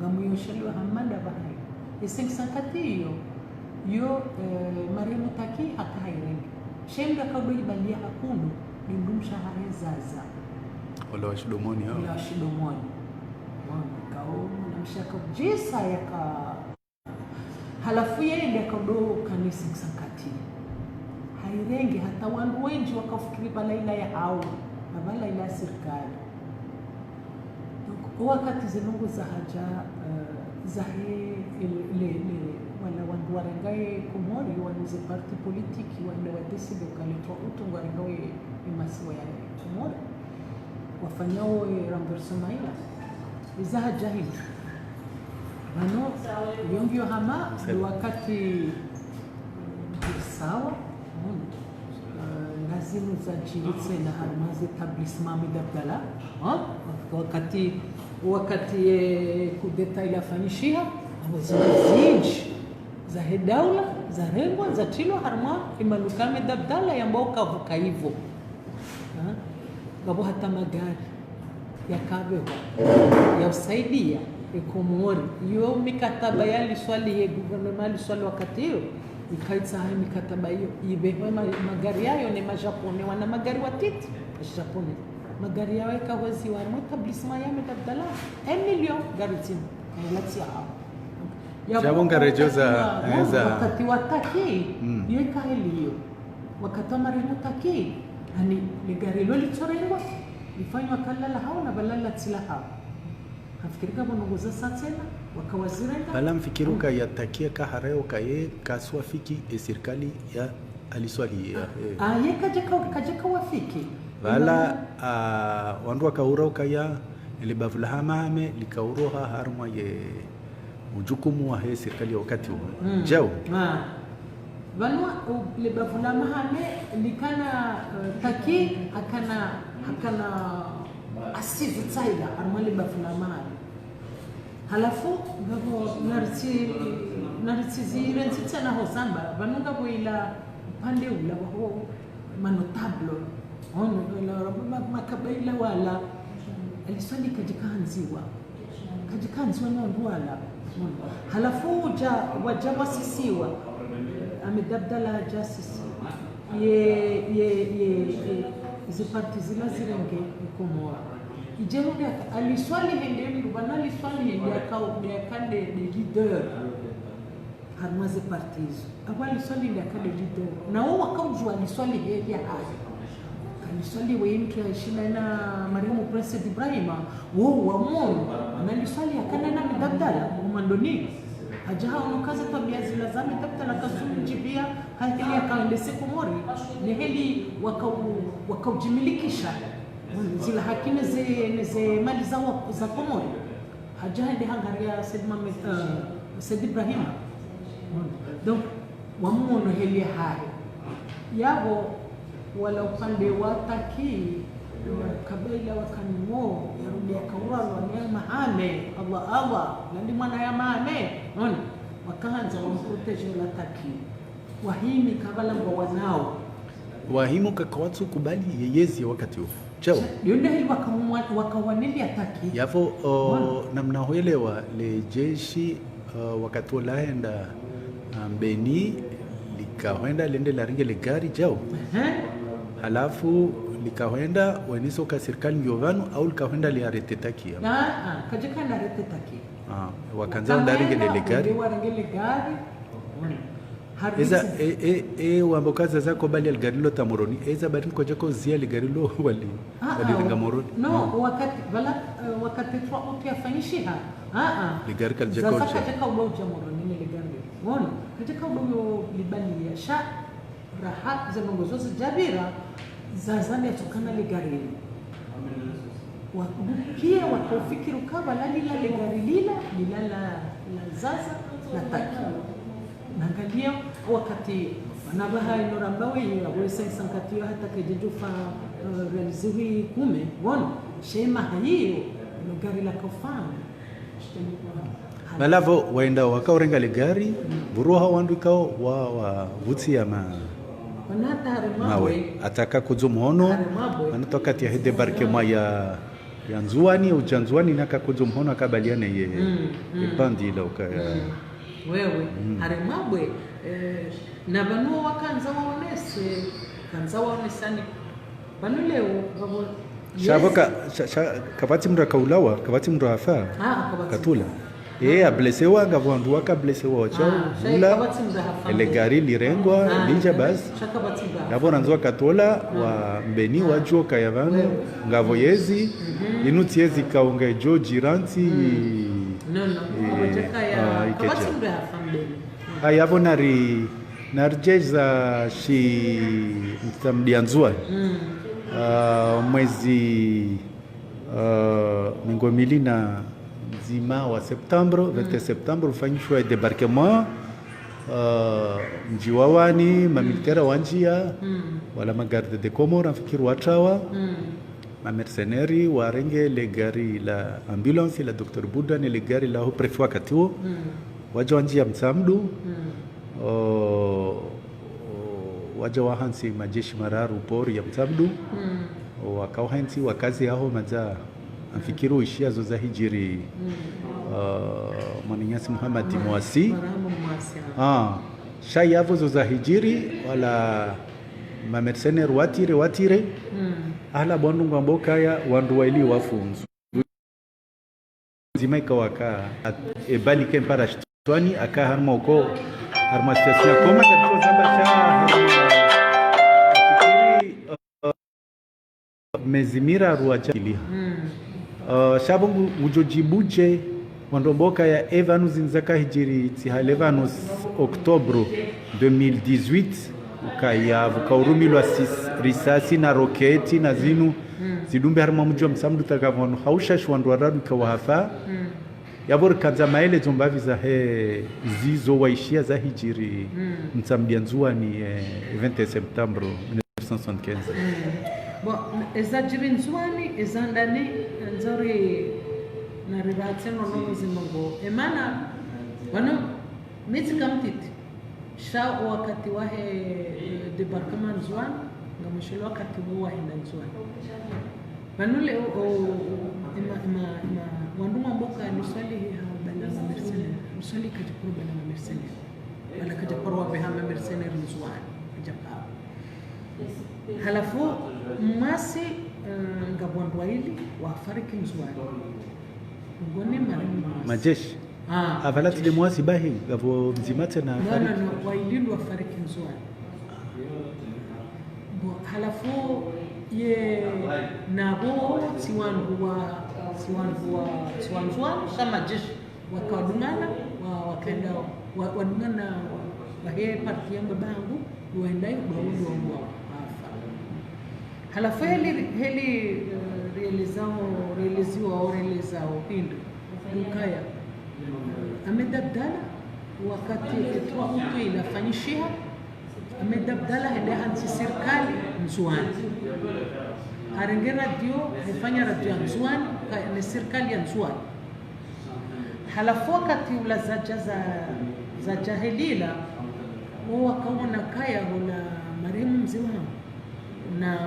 Ngamwishiliyo hama nda pvahali. E cinq cent quatre iyo, yo, eh, Mariamu Taki haka hairenge. Sha mndru akaudo ibalia hakundru, ni mdrumshe wahahe Zaza. Ola wa Shidomoni, hao. Ola wa Shidomoni. Mwana, kao, mwanamshe akaudjisa yaka Halafu yeye nde akaudo kani cinq cent quatre. Hairenge hata wandru wendji wakaufikiri pvala ila ya hao, na pvala ila ya sirikali. Donc, o wakati ze ndrongo zahadja, eh, zahe, le, le, le, wala wandru warenga ye Komori, wanu ze parti politique, wala wadécidé uka le trois août ngwarenga ye, ye masiwa ya Komori. Wafanya o, eh, renversement ila. Zahadja hindru. Pvanu, yo ngiyo hama, wakati, sawa, mm, eh, lazima zadjiri tsena harumwa ze établissement Ahmed Abdallah, ha? Wakati, wakati, eh, coup d'État ilafanyishiha, abo zindji, zahe daula, zarengwa, zatrilwa harumwa, imaluka Ahmed Abdallah, yamba uka pvuka ivo. Ha? Ngapvo hata magari yakapvehwa ya usaidia e Komori. Iyo mikataba ya liswali ye gouvernement liswali wakati iyo, ikaitsaha mikataba iyo, ipvehwe ma-, magari yayo ne ma Japonais, wana magari watiti, ma Japonais. Magari yayo ikahweziwa harumwa établissement ya Ahmed Abdallah, un million gari ndzima, eh, latsi ya hao. Ya Sha pvo ngaredjoza, wakati wa, eh, za wakati wa Taki, mm, iyo ikaheli iyo. Wakati wa Mariamu Taki, ani, le gari lo litsorengwa, lifanywa kala la hao na pvala latsi la hao. Hafikiri ka pvo ndrongo za sa tsena, wakawazirenga. Pvala mfikiri uka ya Taki yaka haraya uka ye, kasuwafiki e sirikali ya Ali Swalihi, ya, eh. Ah, ye kadjaka, kadjaka wafiki. Pvala, ah, wandru wakaura uka ya, ele bavu la Hamahame, likauro ha harumwa ye, ujukumu wahe sirikali ya wakati wo. Mm. Djau. Ah. Pvanu, u-, le bavu la Hamahame likana, eh, Taki, hakana, hakana assises tsena, harumwa le bavu la Hamahame. Halafu, ngapvo, naritsi, naritsi zirentsi tsena ho zamba, pvanu ngapvo ila upande ula waho ma notables. Ono, ila, ma, makabaila wala. Ali Swalihi kadjaka handziwa. Kadjaka handziwa no wandru wala. Ono. Halafu uja, waja wasisiwa. Ahmed Abdallah aja sisi. Ye, ye, ye, ye, ze parti zila zirenge e Komori. Ije hende aka, Ali Swalihi hende mndru, pvanu Ali Swalihi hende aka, hende aka nde, nde leader. Harumwa ze parti izo. Apvo Ali Swalihi nde aka nde leader. Na wo wakaujua Ali Swalihi heli ya hahe. Ali Swalihi we mndru ya shina na Mariamu Prince Ibrahima. Wo wamono. Na Ali Swalihi yakana na Ahmed Abdallah. Umandoni. Haja haono uka ze twabia zila za Ahmed Abdallah kazumdjibia. Haheli yakaendese Komori. Ne heli wakau-, wakaujimilikisha. Zila haki ne ze, ne ze mali za wa-, za Komori. Haja hende hangaria Said Mohamed, eh, Said Ibrahim. Donc, wamuono heli ya hahe. Yapvo, wala upande wa Taki, kabaila wakaniwo, yarudi yakauralwa ni Hamahame, Allah, Allah, nandi mwana ya Hamahame. Ono, wakahandza wamprotégé la Taki. Wahimi kabala ngwa wanao. Wahimi kakawatsu kubali yeyezi ya wakati wo. Djau. Yo nde heli waka-, wakawaneli ya Taki. Yapvo, o, namna hoelewa le jeshi, o, wakati wo lahenda, a, Mbeni, likahwenda lende larenge le gari djau. Ehe. Halafu likahwenda wenisa uka sirikali ngiyo pvanu, au likahwenda li arrêté Taki ya. Ah, ah, kadjaka na arrêté Taki. Ah, wakandza wende warenge le gari. Warenge le gari. Ono. Eza, e, e, e, wamba uka Zaza akubali ligari lilo hata Moroni. Eza bari ngodjaka uzia ligari lilo wali, walirenga Moroni. No, wakati, pvala, eh, wakati trois août yafanyishiha. Ah, ah. Ligari kalidjaka udja. Zaza kadjaka uba udja Moroni ne ligari. Ngono, kadjaka uba ulibalia. Sha, raha, ze ndrongoo zo zidjapvira, Zaza nde yatsokana ligari lilo. Wa, pia wakaufikiri uka pvala lila ligari lila, lila la, la Zaza, la Taki. Nangalia wakati, wana pvaha ino ramba weyi, apvo esa isankati yo hata kedjadjo fa, eh, réalisé wi kume, ngono, sha emaha yiyo, ilo gari lakofana. Pvala pvo, wayenda wakaurenga ligari, pvuru ha wandru ikao wa, wa, pvutsi ya ma, mawe. Hata kakodjo mhono, ana tokati yahe débarquement ya, ya Ndzuwani, udja Ndzuwani na kakodjo mhono akabalia ne ye, ye bandi ila ukaya. Wewe, harumwa bwe, eh, na pvanu wakandza waonese, kandza waonesani. Pvanu leo, pvapvo, sha pvo ka, sha, sha, kapvatsi mndru akaulawa, kapvatsi mndru afa. Ah, kapvatsi. Katula. Eh, ablesewa, ngapvo wandru waka blesewa wadjau, vula, ele gari lirengwa, lidja basi. Sha kapvatsi mndru afa. Ngapvo nandzo wakatola, wa Mbeni wadjuwa ukaya pvanu, ngapvo yezi, inu tsi yezi kaunga idjo djirantsi. Non, non, kapvatsi mndru afa Mbeni. Haya, pvo nari, naridjeza shi mtsamdi ya Ndzuwani. Ah, mwezi, ah, mengo mili na mdzima wa septembre, vingt septembre, ufanyishwa débarquement, ah, mdji wa Wani, mamilitaire wandjia, wala ma garde des Comores, nafikiri watrawa. Mamercenaires warenge le gari la ambulance la docteur Buda ne le gari la haut préfet wakati wo. Wadja wandjia Mtsamdu. O, wadja wahantsi majeshi mararu pori ya Mtsamdu. Wakauhantsi wakazi yaho madza. Nafikiri uishia zo zahidjiri, ah, mwananyasi Muhammad Mwasi. Ah, sha yapvo zo zahidjiri, wala mamercenaires watire, watire. Hala pvo wandru ngwambao ukaya, wandru waili wafu. Ndzima ikao aka, at-, ebali ke mpara shitswani, aka harumwa uko, harumwa situation ya coma, katsizamba sha, harumwa, mezi miraru wadja iliha. Ah, sha pvo ngu, ngudjo djibu dje, wandru wambao ukaya epvanu zindza kahidjiri tsi hale pvanu s-, octobre deux mille dix-huit, ukaya pvuka urumilwa sis-, risasi na roketi na zinu, zidumbe harumwa mdji wa Mtsamdu taka pvanu, haushashi wandru wararu ika wahafa. Yapvo rikandza maelezo mbapvi zahe zizo waishia zahidjiri Mtsamdi ya Ndzuwani, eh, vingt septembre mille neuf cent soixante-quinze. Bon, ezadjiri Ndzuwani, ezandani, ndzori nariratse nono zimbo. Emana, pvanu, mi tsi kamtiti. Sha o wakati wahe, eh, débarquement Ndzuwani, ngamwishiliyo wakati wo wahenda Ndzuwani. Pvanu leo, o, o, ema, ema, ema, wandru ngwambao uka niswali ha bala mamercenaires. Niswali kadjaparo bala mamercenaires. Wala kadjaparo wapveha mamercenaires Ndzuwani. Kadjaparo. Halafu, Mwasi, eh, ngapvo wandru waili wafariki Ndzuwani. Ngoni mara Mwasi. Majeshi. Ah, apvala tsi le Mwasi bahi, ngapvo mdzima tsena. Non, non, non, waili ndo wafariki Ndzuwani. Bon, halafu ye napvo tsi wandru wa, tsi wandru wa, tsi wa Ndzuwani, sha majeshi. Wakawadungana, wa, wakaenda, wa, wadungana, wa, wahe parti ya mbaba hangu, waenda yo, wa, wa, wa, wafa. Halafu heli, heli, eh, rielezao, rieleziwao, rielezao pindru. Ukaya, Ahmed Abdallah, wakati trois août ila fanyishiha, Ahmed Abdallah hende hantsi sirikali Ndzuwani. Harenge radio, hafanya radio ya Ndzuwani, ka, ne sirikali ya Ndzuwani. Halafu wakati ula zadja za, zadja helila, wo wakaona ukaya hula marehemu mze wangu na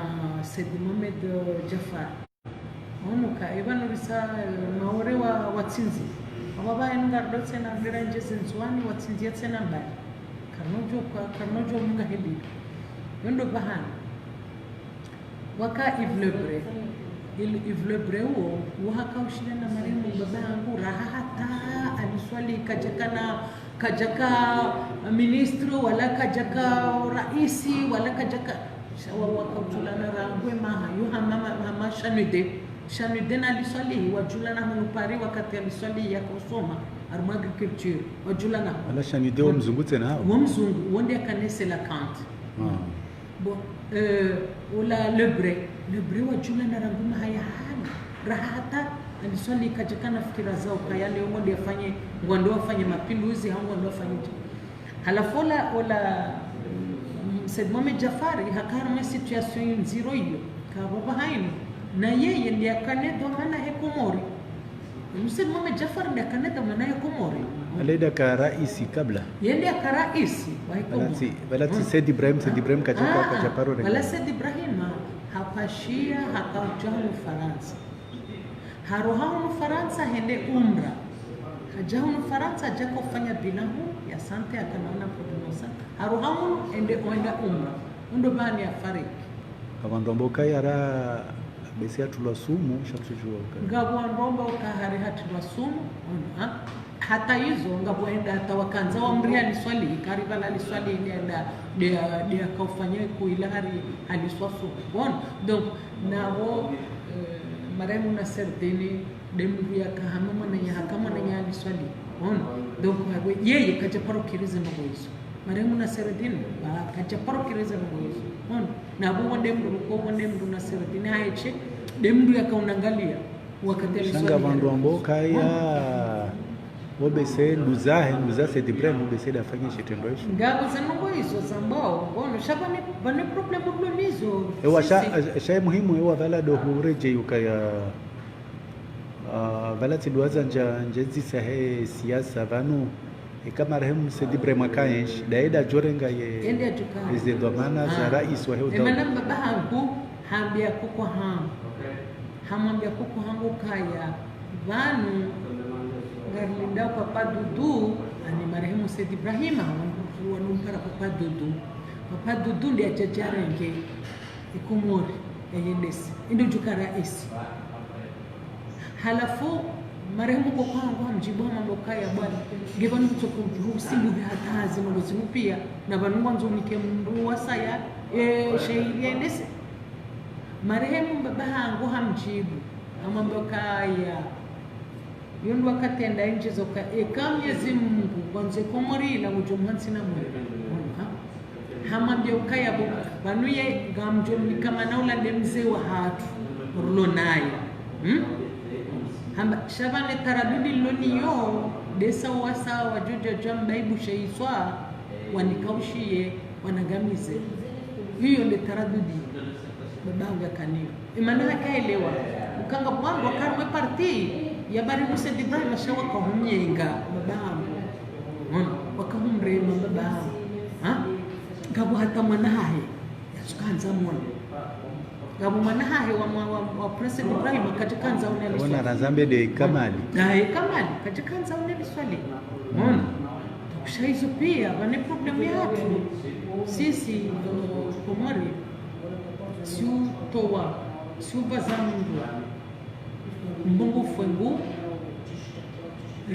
Said Mohamed Djaffar. Onuka, epvanu risa, eh, Maore wa, watsindzi. Apvapva enu ngarido tsena, ngira ndjeze Ndzuwani, watsindzi ya tsena mbali. Karinodjo kwa, karinodjo munga helila. Yo ndo pvahanu. Waka Yves Lebré. Il-, Yves Lebré uwo, uwo hakaushila na marehemu mbaba hangu, raha hata, aniswali, kadjakana, Kadjaka ministre, wala kadjaka raisi, wala kadjaka, sha wa, waka udjulana rangu emaha, yo hama, hama Shanide. Shanide na Ali Swalihi, wadjulana hunu Paris, wakati Ali Swalihi yaka usoma, harumwa agriculture, wadjulana. Wala Shanide wo mzungu tsena hawo? Wo mzungu, wo nde yaka naissance la Kant. Ah. Bon, euh, ola Lebré. Lebré wadjulana rangu maha ya hana. Raha hata, Ali Swalihi kadjaka na fikira za ukaya leo ngwendo yafanye, ngwendo wafanye mapinduzi, hau ngwendo wafanye dje. Halafu ola, ola, mm, Said Mohamed Djaffar, haka harumwa situation ndziro iyo, ka baba hainu. Na yeye nde yaka ne dhwamana he Komori. Mzee Mohamed Djaffar nde yaka ne dhwamana he Komori. Wala nde yaka raisi kabla. Ye nde yaka raisi wa he Komori. Wala tsi, wala tsi Said Ibrahim, Said Ibrahim kadja, ah, kadja paro. Wala Said Ibrahim, hapashia, haka udja hunu Farantsa. Haroha hunu Farantsa hende umra. Hadja hunu Farantsa, hadja kofanya bilan ya santé, haka naona problème sa. Haroha hunu hende, hwenda umra. Undo bani yafariki. Ngapvo wandru wambao ukaya ra bese yatrulwa sumu, sha kutsudjuwa uka. Ngapvo wandru wambao uka hari hatrulwa sumu, ona, ha? Hata izo, ngapvo wenda hata wakandza wamriye Ali Swalihi, kari pvala Ali Swalihi nde yenda, nde ya, nde yaka ufanya ikuu ila hari haliswa sumu. Bon, donc, napvo, euh, marehemu Nasreddine, nde mndru yaka hama mwananya, haka mwananya Ali Swalihi. Bon, donc, ngapvo, yeye kadja paro kiri ze ndrongo izo. Marehemu Nasreddine, ba, kadja paro kiri ze ndrongo izo. Bon, napvo wo nde mndru, ko wo nde mndru Nasreddine, haeshe, nde mndru yaka unangalia. Wakati Ali Swalihi. Sha ngapvo wandru wambao ukaya, wo bese nduzahe, nduza Said Ibrahim, wo bese nde yafanya shitrendwa isho. Ngapvo ze ndrongo izo zambwao, bon, sha pvane, pvane problème, problème izo. Ewa, sha, sha muhimu, ewa pvala ndo huredjei ukaya, ah, pvala tsi ndo wandza ndja, ndjedzisa he siasa pvanu, eka marehemu Said Ibrahim haka enshi, nda yenda djorenga ye, ende adjuka. Eze dhwamana za rais wa he udaula. Emana mbaba hangu, hambia koko hangu. Hamwambia koko hangu ukaya, pvanu, ngarilindao Papa Dudu, ani marehemu Said Ibrahim, wanu, wanu mpara Papa Dudu. Papa Dudu nde yadja yarenge e Komori, yayendese. Ndo udjuka raisi. Halafu, marehemu koko hangu hamdjibu hamwambia ukaya bwana, nge pvanu kutsoko mdjuhu usimbuhe hata hazi ndrongo zinu pia, na pvanu ngwandzo unike mndru wasaya, e, shehiri yendese. Marehemu mbaba hangu hamdjibu, hamwambia ukaya, yo ndo wakati yenda yendjeza uka, eka Mwenyezi Mungu, ngwandzo e Komori ila ngudjo mhantsi na mwe. Ona, ha? Hamwambia ukaya bo, pvanu ye ngamdjo mnika mana ula nde mze wahatru, rulo naye. Hmm? Hamba, sha pvanu le taradudi lilo nayo, ndesa wasa wadjodja djwa mbaibu sheiswa, wanikaushiye, wanangamize. Iyo nde taradudi, baba hangu yakanayo. Emana hakaelewa. Uka ngapvo wandru waka harumwa e parti ya marehemu Said Ibrahim sha waka humnyenga baba hangu. Mwana, waka humrema baba hangu. Ha? Ngapvo hata mwana hahe. Yatsuka handza mwana. Ngapvo mwana hahe wa, wa, wa, wa Prince Ibrahim, kadjakandza one Ali Swalihi. Wana razambe nde Kamali. Naye Kamali, kadjakandza one Ali Swalihi. Mwana. Sha izo pia, pvane problème yahatru. Sisi, euh, Komori. Si utowa, si upvaza mndru mbungufu e nguu,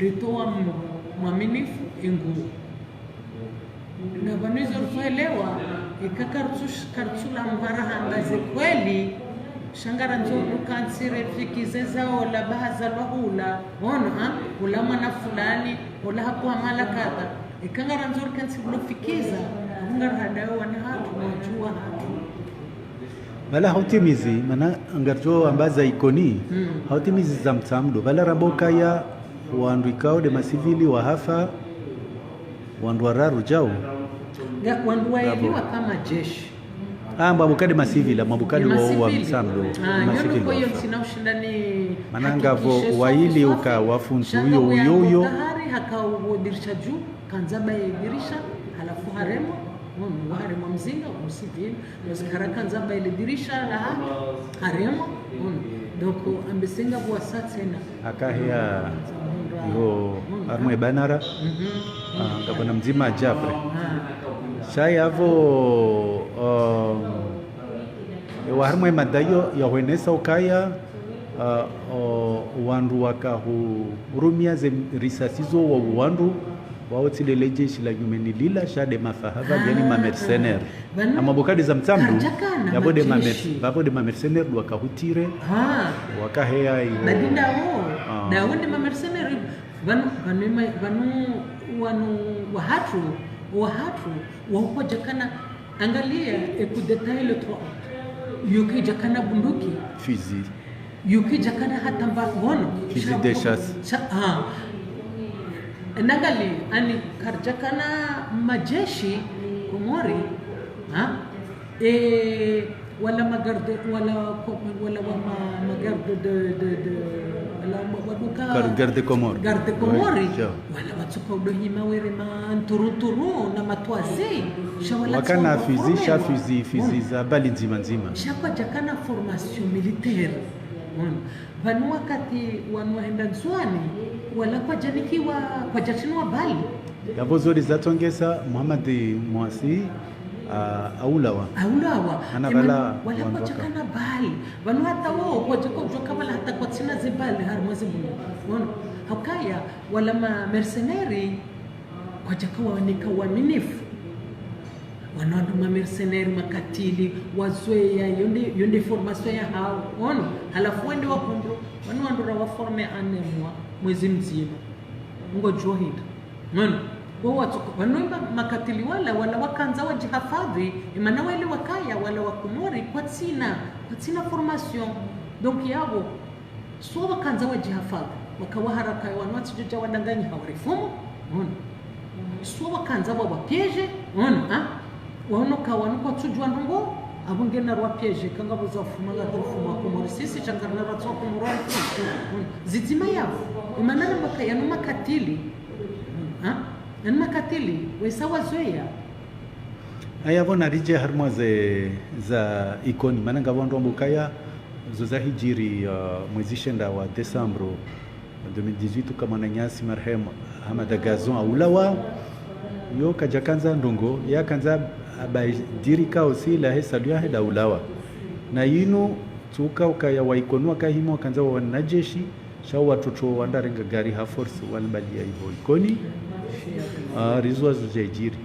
ritowa mndru mwaminifu e nguu. Na pvanu izo rikuelewa, eka kartsu, kartsula mhara hamba ze kweli, sha ngarandzo ukantsi refikize za ola baha za lwahula, ono, ha, ula mwana fulani, ula hakuwa mala kadha. Eka ngarandzo rikantsi kulofikiza, abu ngarihadayo wana hatru, wadjuwa hatru. Pvala hautimizi, mana ngaridjo amba za ikoni, hautimizi za mtsamdo. Pvala ramba ukaya, wandru ikao nde masivili wahafa, wandru wararu djau. Nga, wandru waili waka majeshi. Ah, mwabukade masivili, mwabukade wa, wa mtsamdo. Ah, masivili nyo nuko iyo wafa. Ntsina ushindani. Mana ngapvo hakikishe waili swafi uka swafi. Wafundu uyo, uyo, uyo. Shanga uyo uka hari haka uwo dirisha dju, kandza baye dirisha, halafu haremwa, munu, haremwa mzinga, umusivili, muzikara kandza baye le dirisha, la, haremwa, munu. Donc, ambese ngapvo wasa tsena. Akaheya, munu, yo, munu, harumwa e banara, mhm, ah, ngapvo na mdzima Djapre. Ah. Sha yapvo, um, ewa harumwa e mada iyo yahwenesa ukaya, ah, o, wandru waka hu, hurumia ze risasi zo wa wandru, Wao tsi lele jeshi la nyumeni lila, sha nde mafahava, yaani ma mercenaires. Pvanu ama bokadi za mtsamdu, yapvo nde ma mercenaires, pvapvo nde ma mercenaires ndo waka hutire, waka heya iyo. Badi ndawo, ndawo nde ma mercenaires. Pvanu, pvanu, pvanu wanu wahatru, wahatru, wahukodjakana, angalia, e coup d'État le trois août. Yo kaidjakana bunduki. Fusil. Yo kaidjakana hata mba-, ngono. Fusil de chasse. Sha-, ha. Nangali, ani karidjakana majeshi Komori, ha? E, wala ma garde, wala ko-, wala wa ma, ma garde de, de, de, wala wa, waduka. Gar-, garde Comores. Garde Comores. Oui, sure. Wala watsuka udo hima were ma nturu nturu na matwazi. Sha wala wakana fusil, sha fusil, fusil za bali ndzima ndzima. Sha kwadjakana formation militaire. Pvanu wakati wanu wahenda Ndzuani, wala kwadjanikiwa, kwadjatsinwa bali. Yapvo zori zatsongesa Muhammad Mwasi, a, aulawa. Aulawa. Ana pvala wala kwadjakana bali. Pvanu hata wo, kwadjaka udjoka pvala hata kwatsina ze bali, harimwa ze bunduki. Ngono. Hukaya, wala ma mercenaires, kwadjaka waoneka uaminifu. Wanu wandru ma mercenaires makatili, wazoeya, yo nde, yo nde formation yahao. Ngono, halafu wende wahundru, wanu wandru rawaforme un mois, mwezi mdzima. Ngodjo hinda. Ngono, wo watsuka, wanu imba makatili wala, wala wakandza wadjihafadhwi, imana wele wakaya, wala wa Komori, kwatsina, kwatsina formation. Donc yapvo, swa wakandza wadjihafadhwi, waka wa haraka ya wanu watsidjodja wadanganyiha warifumu, ngono. Swa wakandza wawapiéger, ngono, ha? Waono ka wanu kwatsudjuwa ndrongo, apvo ngena rwapiéger, kanga pvo za ufuma, nga tsi ufuma Komori, sisi sha ngarina ratso Komori warifumu, ngono. Zidzima yapvo, imana ramba ka yanu makatili, ha? Yanu makatili, wesa wazoeya. Aya pvo naridje harimwa ze za Ikoni, mana ngapvo wandru wamba ukaya, zo zahidjiri, uh, mwezi shenda wa décembre deux mille dix-huit, uka mwananyasi marehemu Hamada Gazon aulawa, yo kadjakandza ndrongo, yakandza abadiri kaosi lahe salu yahe nda ulawa. Na yinu, tsuka ukaya wa Ikoni wakahima wakandza wa wanajeshi, sha wo watoto wandru warenga gari ha force walimbaliya iho Ikoni, ah, rizuwa zo zahidjiri.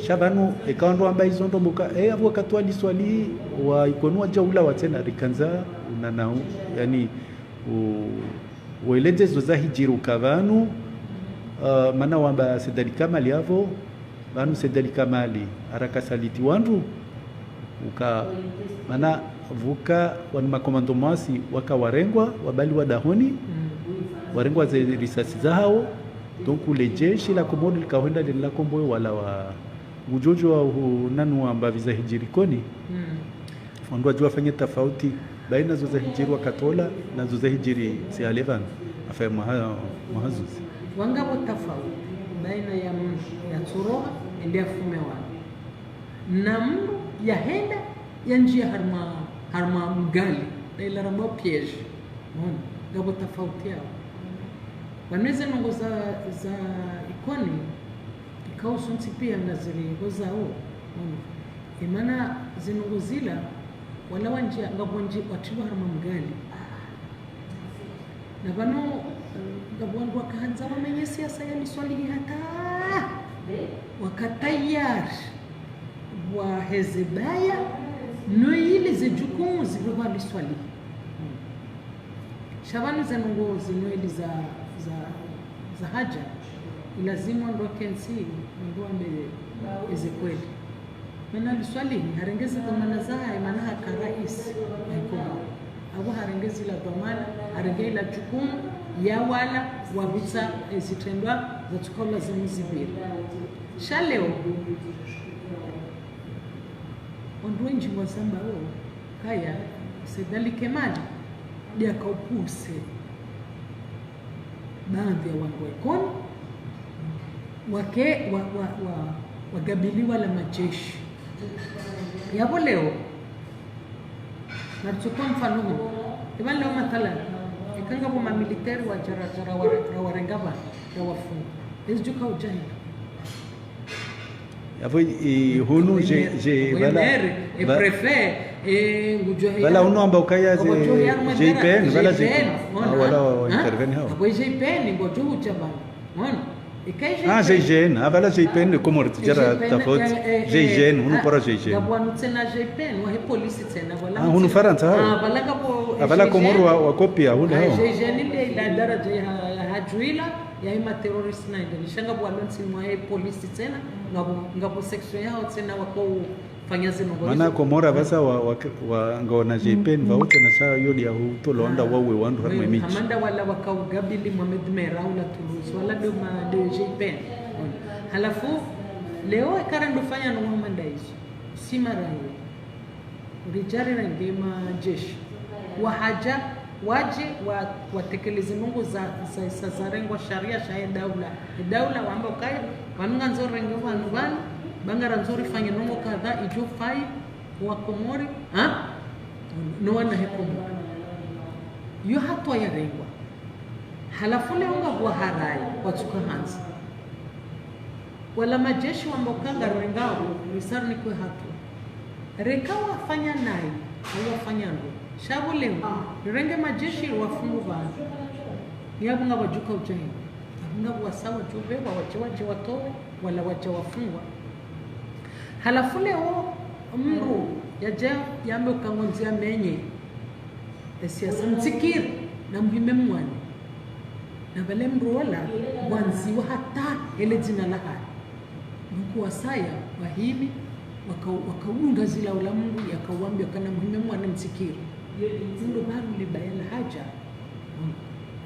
Sha pvanu, eka wandru wamba izo ndrongo ka, eh, apvo wakati wa liswali wa Ikoni wadja ulawa tsena rikandza unanau, yaani, u-, weleze zo zahidjiri uka pvanu, ah, mana wamba Said Ali Kamali apvo, pvanu Said Ali Kamali, haraka saliti wandru, uka, mana pvuka wanu ma commandant Mwasi waka warengwa, wabaliwa dahoni, warengwa ze risasi zahao, donc le jeshi la Komori likahwenda lila komboyo wala wa, ngudjodjuwa hu nanu wamba pvi zahidjiri Ikoni. Wandru wadjuwa wafanye tafauti baina zo zahidjiri wakati ola na zo zahidjiri tsi hale pvanu, afa mwaha, mwaha zuzi. Wangapvo tafauti baina ya mndru yatsuroha, ende yafume wandru. Na mndru yahenda, yandjiya harimwa, harimwa mgali, nda ila rambao piège. Mwana, ngapvo tafauti yapvo. Pvanu ze ndrongo za, za Ikoni, ikao sontsi piya ngaziri ngozao. Mwana, imana ze ndrongo zila, wala wandjiya, ngapvo wandji, watrilwa harimwa mgali. Na pvanu, ngapvo wandru wakahandza wamenye siasa ya Liswalihi hata. Waka tayari. Waheze baya, no ili ze jukumu zipvehwa Liswalihi. Sha pvanu ze ndrongo zinu ili za, za, za hadja, ilazimu wandru wakentsi, wandru wambe eze kweli. Mana Liswalihi, harenge ze dhwamana zahahe, mana haka rais, haikoma. Apvo harenge zila dhwamana, harenge ila jukumu, ya wala, wapvitsa, ezitrendwa, zatsuka ulazimu zipvire. Sha leo, wandru wendji ngwazambao, kaya, Said Ali Kemali, ndiye akaupuse. Baadhwi ya wandru wa Ikoni, wake, wa, wa, wa, wagabiliwa la majeshi. Yapvo leo, naritsotowa mfano hunu. Ipva leo mathalan, ika ngapvo mamiliteri wadja ra, ra, ra, ra, rawarenga pvanu, rawafunga. Ezi djuka udjahili. Yapvo, eh, hunu je, je, pvala, maire, eh, pvala hunu amba ukaya ze G I P N, pvala G I P N, ah, wala wa intervenir hao. Apvo G I P N, ngodjo udja pvanu. Mwana. Eka GIGN. Ah, GIGN. Ah, pvala GIPN, Komori, tijara tafauti. GIGN, hunu pora GIGN. Ngapvo wanu tsena GIPN, wahe polisi tsena, pvala. Ah, hunu Farantsa, hao. Ah, pvala ngapvo, ah, pvala Komori wa, wa kopia, hunu, ah, hao. GIGN ile ila daraja ya, ya hadju ila, ya hima terrorist na inde. Nisha ngapvo wanu tsena wahe polisi tsena, ngapvo, ngapvo section yahao tsena wako fanya zinu ngori. Mana Komori pvasa wa, wa, wa, ngwona GIPN, pvao tsena sha yodi ya hutolo wanda wawe wandru harimwa emidji. Hama nda wala wakao gabili Mohamed Merah hula Toulouse, wala ndo ma, ndo GIPN. Halafu, leo eka randru fanya no hama nda izo. Si mara iyo. Ridja rirenge madjeshi. Wahadja, wadje, wa, watekeleze ndrongoo za, za, za, zarengwa sharia shahe daula. Edaula wamba ukaya, pvanu ngandzo renge pvanu pvanu, ba ngarandzo rifanye ndrongoo kadha, idjo fayi wa Komori, ha? No wana he Komori. Iyo hatua yarengwa. Halafu leo ngapvo waharai, watsuka handzi. Wala madjeshi wamba uka ngarengao, risaru nikwe hatua. Reka wafanya nayi, au wafanya ndro. Sha pvo leo, rirenge madjeshi riwafungu pvanu. Ni apvo ngapvo wadjuka udjahili. Apvo ngapvo wasa wadjo pvehwa, wadje, wadje watowe, wala wadja wafungwa. Halafu leo, mndru, yadja, yambe uka ngwandzo yamenye. Esiasa mtsikiri, na muhime mwane. Na pvale mndru ola, ngwandziwa hata ele dzina lahahe. Nuku wasaya, wahimi, waka, wakaunga zila ola mndru, yakawambia kana muhime mwane mtsikiri. Mndru pvanu libaya lahadja.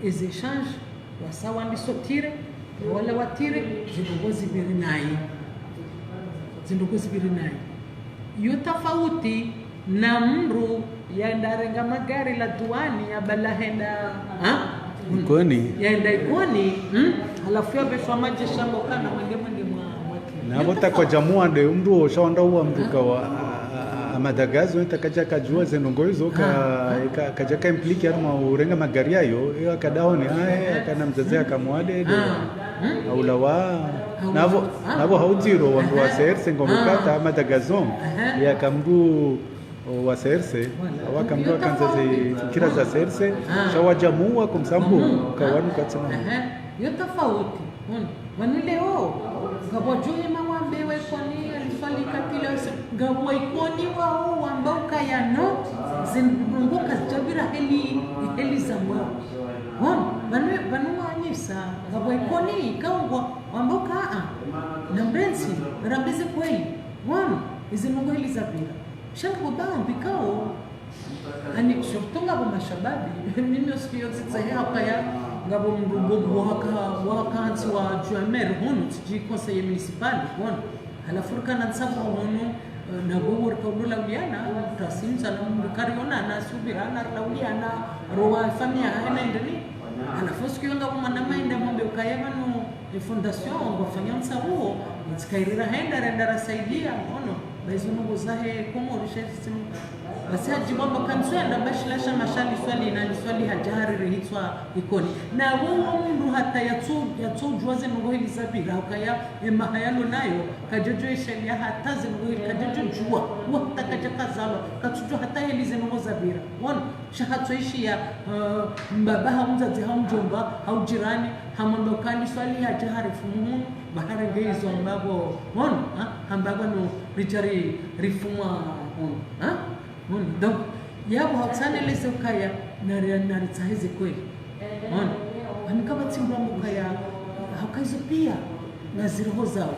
Eze échange, wasa wambiso tire, wala watire, zindrongoo zipviri nayi. Zindrongoo zipviri nayi. Iyo tafauti na mndru yaenda renga magari la duani, ya pvala henda, ha? Ikoni. Yaenda Ikoni, hmm? Halafu yapveshwa madjeshi amba uka na mwende mwende mwa, mwa Kenya. Na apvo takwadja muwa nde mndru osha wandra uwa mndru kawa, a, a, a, Madagazo, ita kadja kadjua zendrongoo izo ka, ka, kadja ka impliqué harimwa urenga magari yayo, iyo akadahoni, aye, akana mdzadze akamwade, ndo. Aulawa. Na apvo, na apvo haudziro wandru wa CRC ngwamkata, Madagazo. Yaka mndru, o, wa CRC, awa ka mndru akandza ze fikira za CRC, sha wadja muwa kumsambu, kawanu katsina. Iyo tafauti. Wanu leo, ngapvo wadjo hima wambe wa Ikoni, aliswali katile, ngapvo wa Ikoni wao wamba ukaya no, zindrongoo kazidjapvira heli, heli za mwao. Wanu, wanu, wanu wanyisa, ngapvo wa Ikoni, ikao ngwa, wamba uka, a, na mrentsi, rambe ze kweli. Wanu, izi ndrongoo heli zapvira. Sha ngapvo baadhwi ikao, ani, surtout ngapvo mashababi, mimi osiku iyo tsitsahe hapvaya, ngapvo mndru bobo waka, waka ntsi wa Djoumer hunu, tsidji conseiller municipal, hunu. Halafu rikana ntsabu hunu, eh, na bobo rikaudo lauliana, tasimsa na mndru karionana, subirana, lauliana, rowa famiya, hena indeni. Halafu osiku iyo ngapvo mwana maenda mwambe ukaya pvanu, e fondation, ngwafanya ntsabu, ntsikairira henda, renda rasaidia, hunu. Ba izo ndrongoo zahe Komori sha zisimu. Basi hadjibu amba kantsu yenda ba shila shama shaliswali na liswali hadja hari rehitswa Ikoni. Na wowo mndru hata yatso, yatsodjua ze ndrongoo heli zapvira, ukaya emaha yalo nayo, kadjadjua esharia hata ze ndrongoo heli, kadjadjua, wahata kadjakazalwa, katsudjua hata heli ze ndrongoo zapvira. Wona, sha hatsoishiya, eh, mbaba hau mdzadze hau mdjomba, hau jirani, hamwamba uka liswali hadja hari fumu hunu, ba hari ngeizo ambapvo, wona, ha? Ambapvo no ridja ri, rifumwa hunu, ha? Wona, donc, yapvo hautsaneleze ukaya, nari, naritsahe ze kweli. Wona, ami kapvatsi mndru amba ukaya, hauka izo piya, na ziroho zao.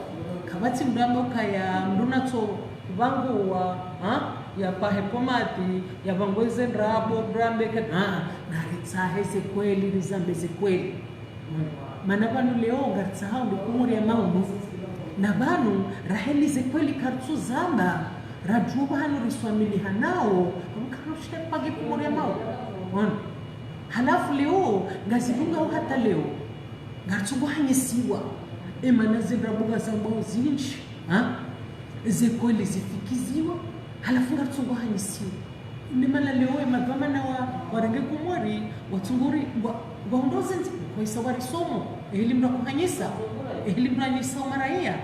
Kapvatsi mndru amba ukaya, mndru natso, pvanguwa, ha? Yapvahe pomade, yapvangwe ze ndrabo, mndru ambe ke, ha? Naritsahe ze kweli, rizambe ze kweli. Mana pvanu leo ngaritsahao ndo Komori ya maunu. Na pvanu raheli ze kweli karitsu zamba, radjuwa pvahanu riswamilihanao, amu karushile pvagi Komori ya maunu. Wona. Halafu leo, ngazidungao hata leo, ngaritsungo hanyisiwa. Emana ze ndrabo ngazambwao zindji, ha? Ze kweli zifikiziwa, halafu ngaritsungo hanyisiwa. Ni mana leo emadhwamana wa, warenge Komori, watsunguri, wa, wahundra uzindzi, kwaisa warisomo, eheli mndru akuhanyisa, eheli mndru anyisa omaraya.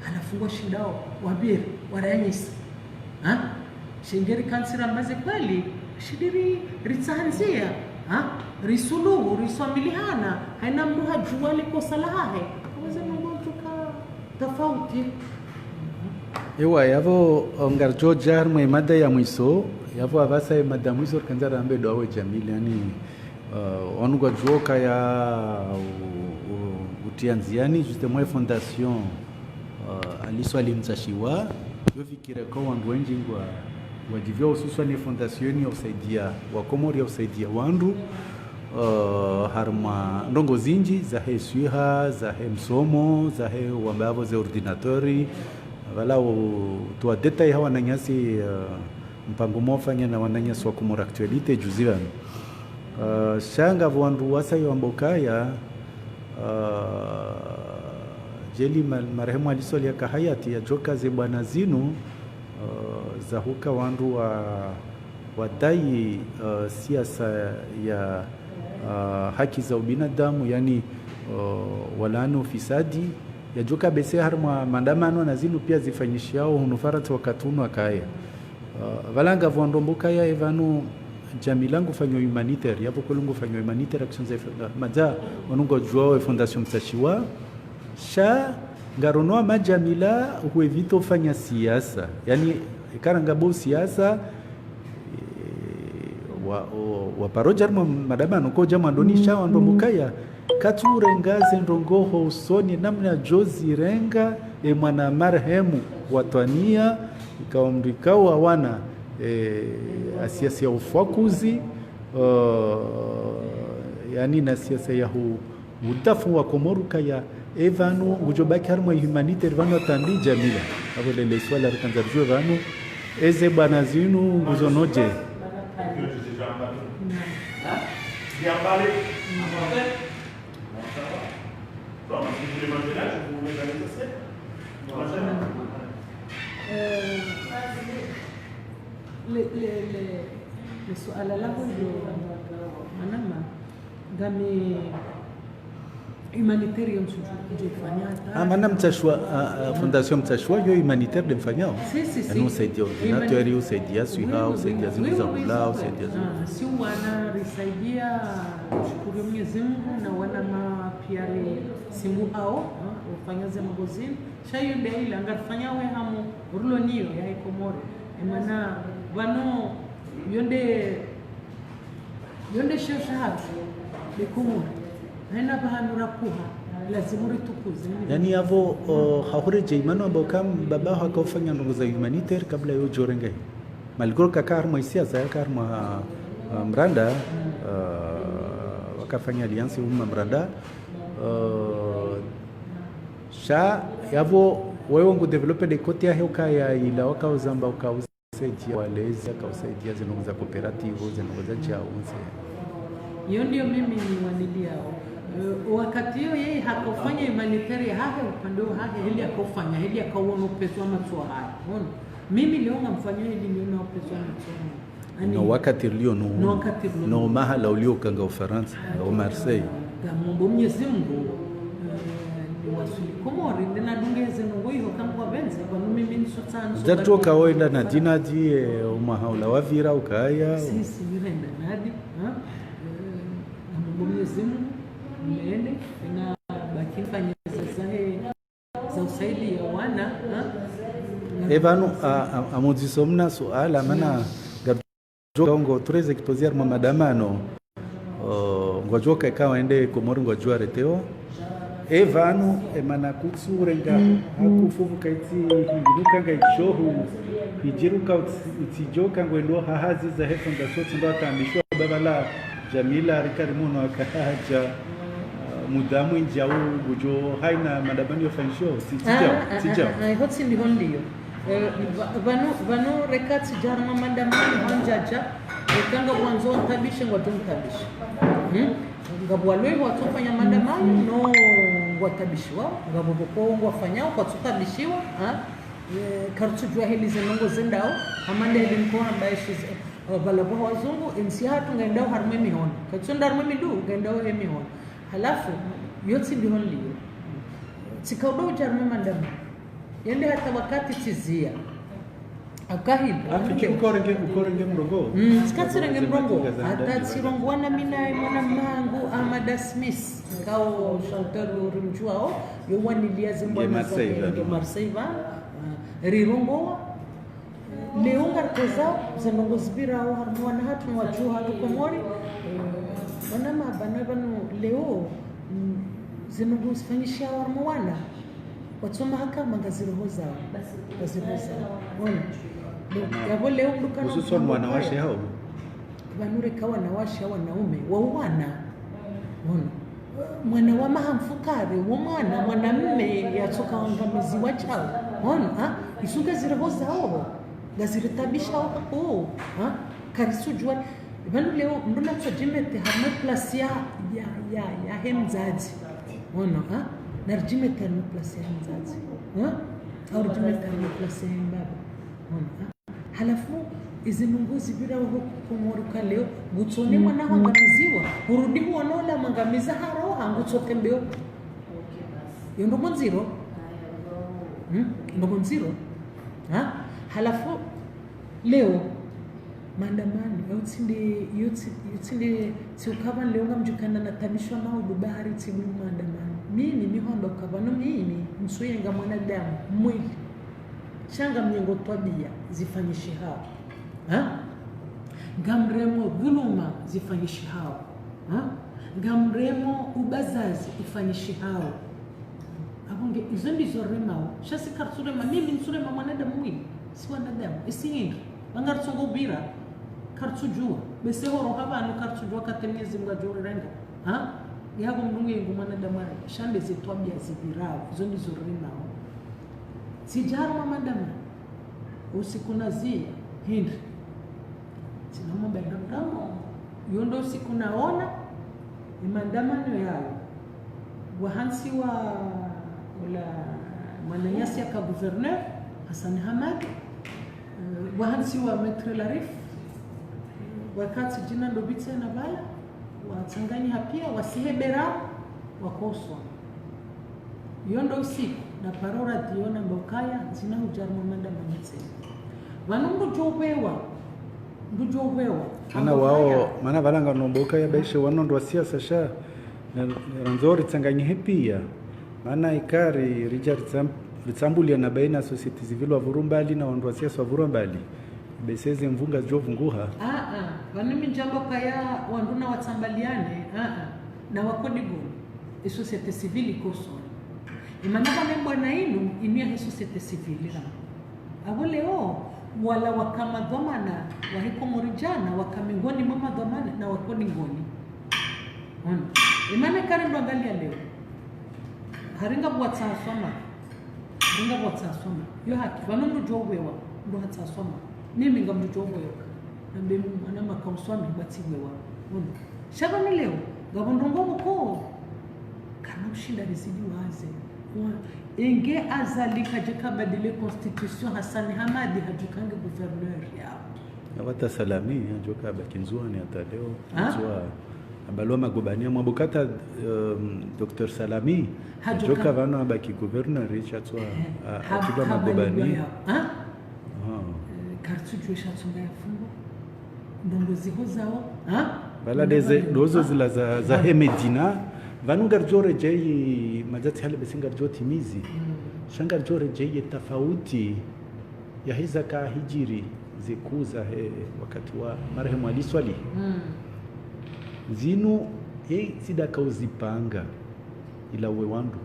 Halafu ngwashindao, wabiri, waranyisa. Ha? Sha ngeri kantsi ramba ze kweli, shidiri ritsaha ndzia, ha? Risuluhu, riswamilihana, haina mndru hadjuwa likosa lahahe. tafauti. Ewa, yapvo, o, ngaridjo dja harimwa emada ya mwiso, yapvo apvasa emada ya mwiso rikandza rambe ndo awe Jamil, yaani, uh, wanu ngwadjuo kaya u- u- utriya ndziani, justement, e fondation, uh, Ali Swalihi Mtsashiwa, yo fikira ka wandru wendji ngwa, ngwadjipviao hususwani e fondation ya usaidia wa Komori, ya usaidia wandru, uh, harimwa ndrongoo zindji, zahe swiha, zahe msomo, zahe wambapvo ze ordinateur, pvala u- utoa détail ha wananyasi, uh, mpango mwaufanya na wananyasi wa Comores Actualité juzi pvanu. Uh, sha ngapvo wandru wasaya wamba ukaya, uh, djeli ma- marehemu Ali Swalihi yaka hayati yadjoka ze bwana zinu, uh, zahuka wandru wa wadai, uh, siasa ya, uh, haki za ubinadamu, yaani, uh, walaani ufisadi, yadjoka bese harimwa maandamano na zinu pia zifanyishiwao hunu Farantsa wakati unu akaya. Uh, pvala ngapvo wandru wamba ukaya epvanu Jamila ngufanyo humanitaire, yapvo kweli ngufanyo humanitaire, action za, uh, madza wanu ngwadjuao e fondation Mtsashiwa, sha ngarono amba Jamila huevito fanya siasa. Yaani, ikara ngapvo siasa, eh, wa, o- waparo dja harimwa maandamano, ko dja mwandoni sha wandru wamba ukaya, katsurenga ze ndrongoo ho usoni namna yadjozirenga, e mwana marehemu watwaniya, ikao mndru ikao wawana, eh, asiasa ya ufwakuzi, uh, yaani na siasa ya hu- udafu wa Komori ukaya, epvanu ngudjo baki harimwa humanitaire pvanu hata ndi Jamila. Apvo lele swala rikandza ridjuwe pvanu, eze bwana zinu nguzo nodje. Eh, le, le, le, le suala laho ilo, manama, ngami humanitaire yo msutu kudje fanya hata. Ah, mana Mtsashiwa, ah, ah, fondation Mtsashiwa yo humanitaire nde mfanyao. Si, si, si. Yaani usaidia ordinateur, usaidia swiha, usaidia zindru za hula, usaidia zindru. Ah, si wana risaidia, shukuru Mwenyezi Mungu, na wana ma pia ri simbu hao, ah, ufanya ze magazine. Sha yo nde ila ngarifanyao we hamu rulo niyo ya Komori. Emana, pvanu, yo nde, yo nde sheo shahatru, nde Komori. Haina pvahanu rapuha, lazimu ritukuze. Yaani yapvo, o, hahuredjei mana amba uka mbaba haka ufanya ndrongoo za humanitaire kabla yo udjorenga hi. Malgré kaka harimwa isiasa, yaka harimwa, uh, mranda, uh, wakafanya alliance huma mranda, uh, sha yapvo wewe ngu développer nde côté yahe ukaya ila waka uzamba uka usaidia walezi, aka usaidia zindrongoo za coopérative, zindrongoo za djau, nse. Yo ndiyo mimi niwaniliao. Eh, wakati yo yeye haka ufanya humanitaire yahahe, upande wahahe, heli yaka ufanya, heli yaka uono upvenuwa matso yahahe. Ono. Mimi leo ngamfanyo heli nione upvenuwa matso yahahe. Ani, no wakati ulio no, no wakati ulio no mahala ulio kanga Ufarantsa, ah, o Marseille. Ngamomba Mwenyezi Mungu, eh, niwaswili Komori, nde nadunge ze ndrongoo iho kangwa pvendze, pvanu mimi nisutsanu. Zatsoka wenda na dinadi, eh, o mwaha ula wapvira ukaya. Si, si, nirenda nadi, ha? Eh, ngamomba Mwenyezi Mungu, nende, na baki nifanye ze zahe za usaidia wana, ha? Epvanu, a, a, amudziso mna suala, mana ngwadjoka ngo très exposé harimwa maandamano, o, ngwadjoka ika wende Komori ngwadjo arrêtéwa. Epvanu, emana kutsurenga, hakufuvu kaitsi, hinginuka ngaidjohu, hidjiruka utsi-, utsidjoka ngwendo hahazi zahe fondation tsindo atambishwa baba la Jamila, rika rimono akahadja, uh, muda mwindji au ngudjo haina maandamano yofanyishiwa, tsi-, tsidjao, ah, ah, tsidjao. Ah, ah, ah, iho tsi ndiho ndiyo. Eh, va-, pvanu, pvanu reka tsidja harimwa maandamano handjadja, eka ngapvo wandzo ntabishe, ngwadjo ntabishe. Hmm? Ngapvo walio iho watsofanya maandamano, no ngwatabishiwa, ngapvo pvoko ngwafanyao, kwatsotabishiwa, ha? Eh, karitsudjua heli ze ndrongoo zendao, hama nde heli nkohamba eshize, eh, pvala pvo wazungu, entsi yahatru ngaendao harimwa emihono. Kaitsonda harimwa emidu, ngaendao emihono. Halafu, yo tsi ndiho nliyo. Tsikauda udja harimwa maandamano. Yende hata wakati tsizia. Akahili. Afi ki ukorenge, ukorenge mrongo. Mm, tsikatsirenge mrongo. Hata tsirongowa na mi na mwana mangu Ahmada Smith. Kao chanteur rimdjuwao. Yo wanilia zimbwana Nge Marseille, nge va. Marseille va. Ah, rirongowa. Leo ngarikoza zendrongo zipvirao harumwa wana hatru wadjuha hatru Komori. Eh, wana mabana pvanu leo, mm, zendrongo zifanyishihao harumwa wana. Watsoma haka manga ziroho zao. Ngaziroho zao. Ona. Yapvo leo mdru kana Hususwan wanawashe hao. Pvanu reka wanawashe, wanaume, wa wana. Ona. Mwana wa maha mfukare, wo mwana, mwanamme yatsoka wangamizi wa chao. Ona, ha? Isu ngaziroho zao. Ngaziritabishao hako. Ha? Karitsudjuwa. Pvanu leo, mdru natsodjimete harumwa place ya, ya, ya, yahe mdzadze. Ona, ha? Naridjimete harumwa place ya mdzadze. Ha? Au ridjimete harumwa place ya mbaba. Ona, ha? Halafu, izi ndrongo zipvirao ho Komori ka leo, ngutsone mwana hwangamiziwa, hurudi huona ola mwangamiza haroha, ngutsotembeyo. Yo ndrongo ndziro. Hmm? Ndrongo ndziro. Ha? Halafu, leo, maandamano, yo tsi nde, yo tsi, yo tsi nde, tsi ukaya leo ngamdjukana natabishwa maudu bahari tsi mwi maandamano. Mimi, mi hwamba ukaya no mimi, ntsuyenga mwanadamu, mwili. Sha ngamnyengo twabia zifanyishihao. Ha? Ngamremo dhuluma zifanyishihao. Ha? Ngamremo ubazazi ufanyishihao. Apvo nge, izo ndizo riremao. Sha si karitsurema, mimi ntsurema mwanadamu mwili. Si wanadamu. Isi hindri. Pvanga ritsongo pvira. Karitsudjuwa. Bese horoha pvanu karitsudjuwa kate Mwenyezi Mungu adjo rirenga. Ha? Yapvo mdru nge ngo mwanadamu are. Sha nde ze twabia zipvirao. Izo ndizo riremao. Tsidja harumwa maandamano. Usiku naziya, hindri. Tsina mumba ndamdamo. Yo ndo usiku naona, ye maandamano yayo. Wahantsiwa ola mwananyasi yaka gouverneur, Hassan Hamadi. Eh, wahantsiwa Maître Larif. Wakati djina ndo bitsena pvala. Watsanganyiha pia, wasihebera, wakoswa. Yo ndo usiku, na parora diona mbokaya, ntsina hudja harumwa maandamano tsena. Pvanu mdru djo upvewa, mdru djo upvewa. Mana wao, mana pvala ngano mbokaya baishe wanu ndo wa siasa sha, na, na randzo ritsanganyihe pia. Mana ikari, ridja ritsam-, ritsambulia na baina société civile wapvuru mbali na wandru wa siasa wapvuru mbali. Bese ze mvunga djo pvunguha. Ah, ah. Pvanu mi ndjamba kaya wandru na watsambaliane, ah, ah. Na wako Ngoni. E société civile iko usoni. Imana pvanu mbwana inu, inu yahe société civile ra. Apvo leo, wala waka madhwamana, wahe Komori djana, waka mengoni mwa madhwamana, na wako Ngoni. Ona. Imana kari ndo angalia leo. Haringa pvwatsa aswama. Haringa pvwatsa aswama. Yo haki, pvanu mdru djo upvewa, mdru hatsa aswama. Mimi ngamdru djo upvewa. Nambe mwana maka uswami batsi pvewa. Ona. Sha pvanu leo, ngapvo ndrongo pvoko. Kana ushinda rizidi waze. Wa-, enge Azali kadjaka badile constitution Hassan Hamadi hadjuka nge gouverneur yao. Hata Salami, hadjoka baki Ndzuwani hata leo. Ha? Ndzuwa, abalwa magobani ya mwabukata, um, Docteur Salami, hadjoka, hadjoka pvanu abaki gouverneur, isha tswa, eh, a-, ha-, atilwa magobani. Ha? Ah. Eh, karitsudjuwa isha tsonga ya fungo. Ndrongo ziho zao. Ha? Pvala ndeze, ndozo zila za, za he Medina. Pvanu ngaridjo redjeyi, madzatsi hale besi ngaridjo timizi. Mm. Sha ngaridjo redjeyi tafauti. Yahe zaka hidjiri zikuu zahe wakati wa marehemu Ali Swalihi. Mm. Zinu, ye tsi nde aka uzipanga, ila we wandru.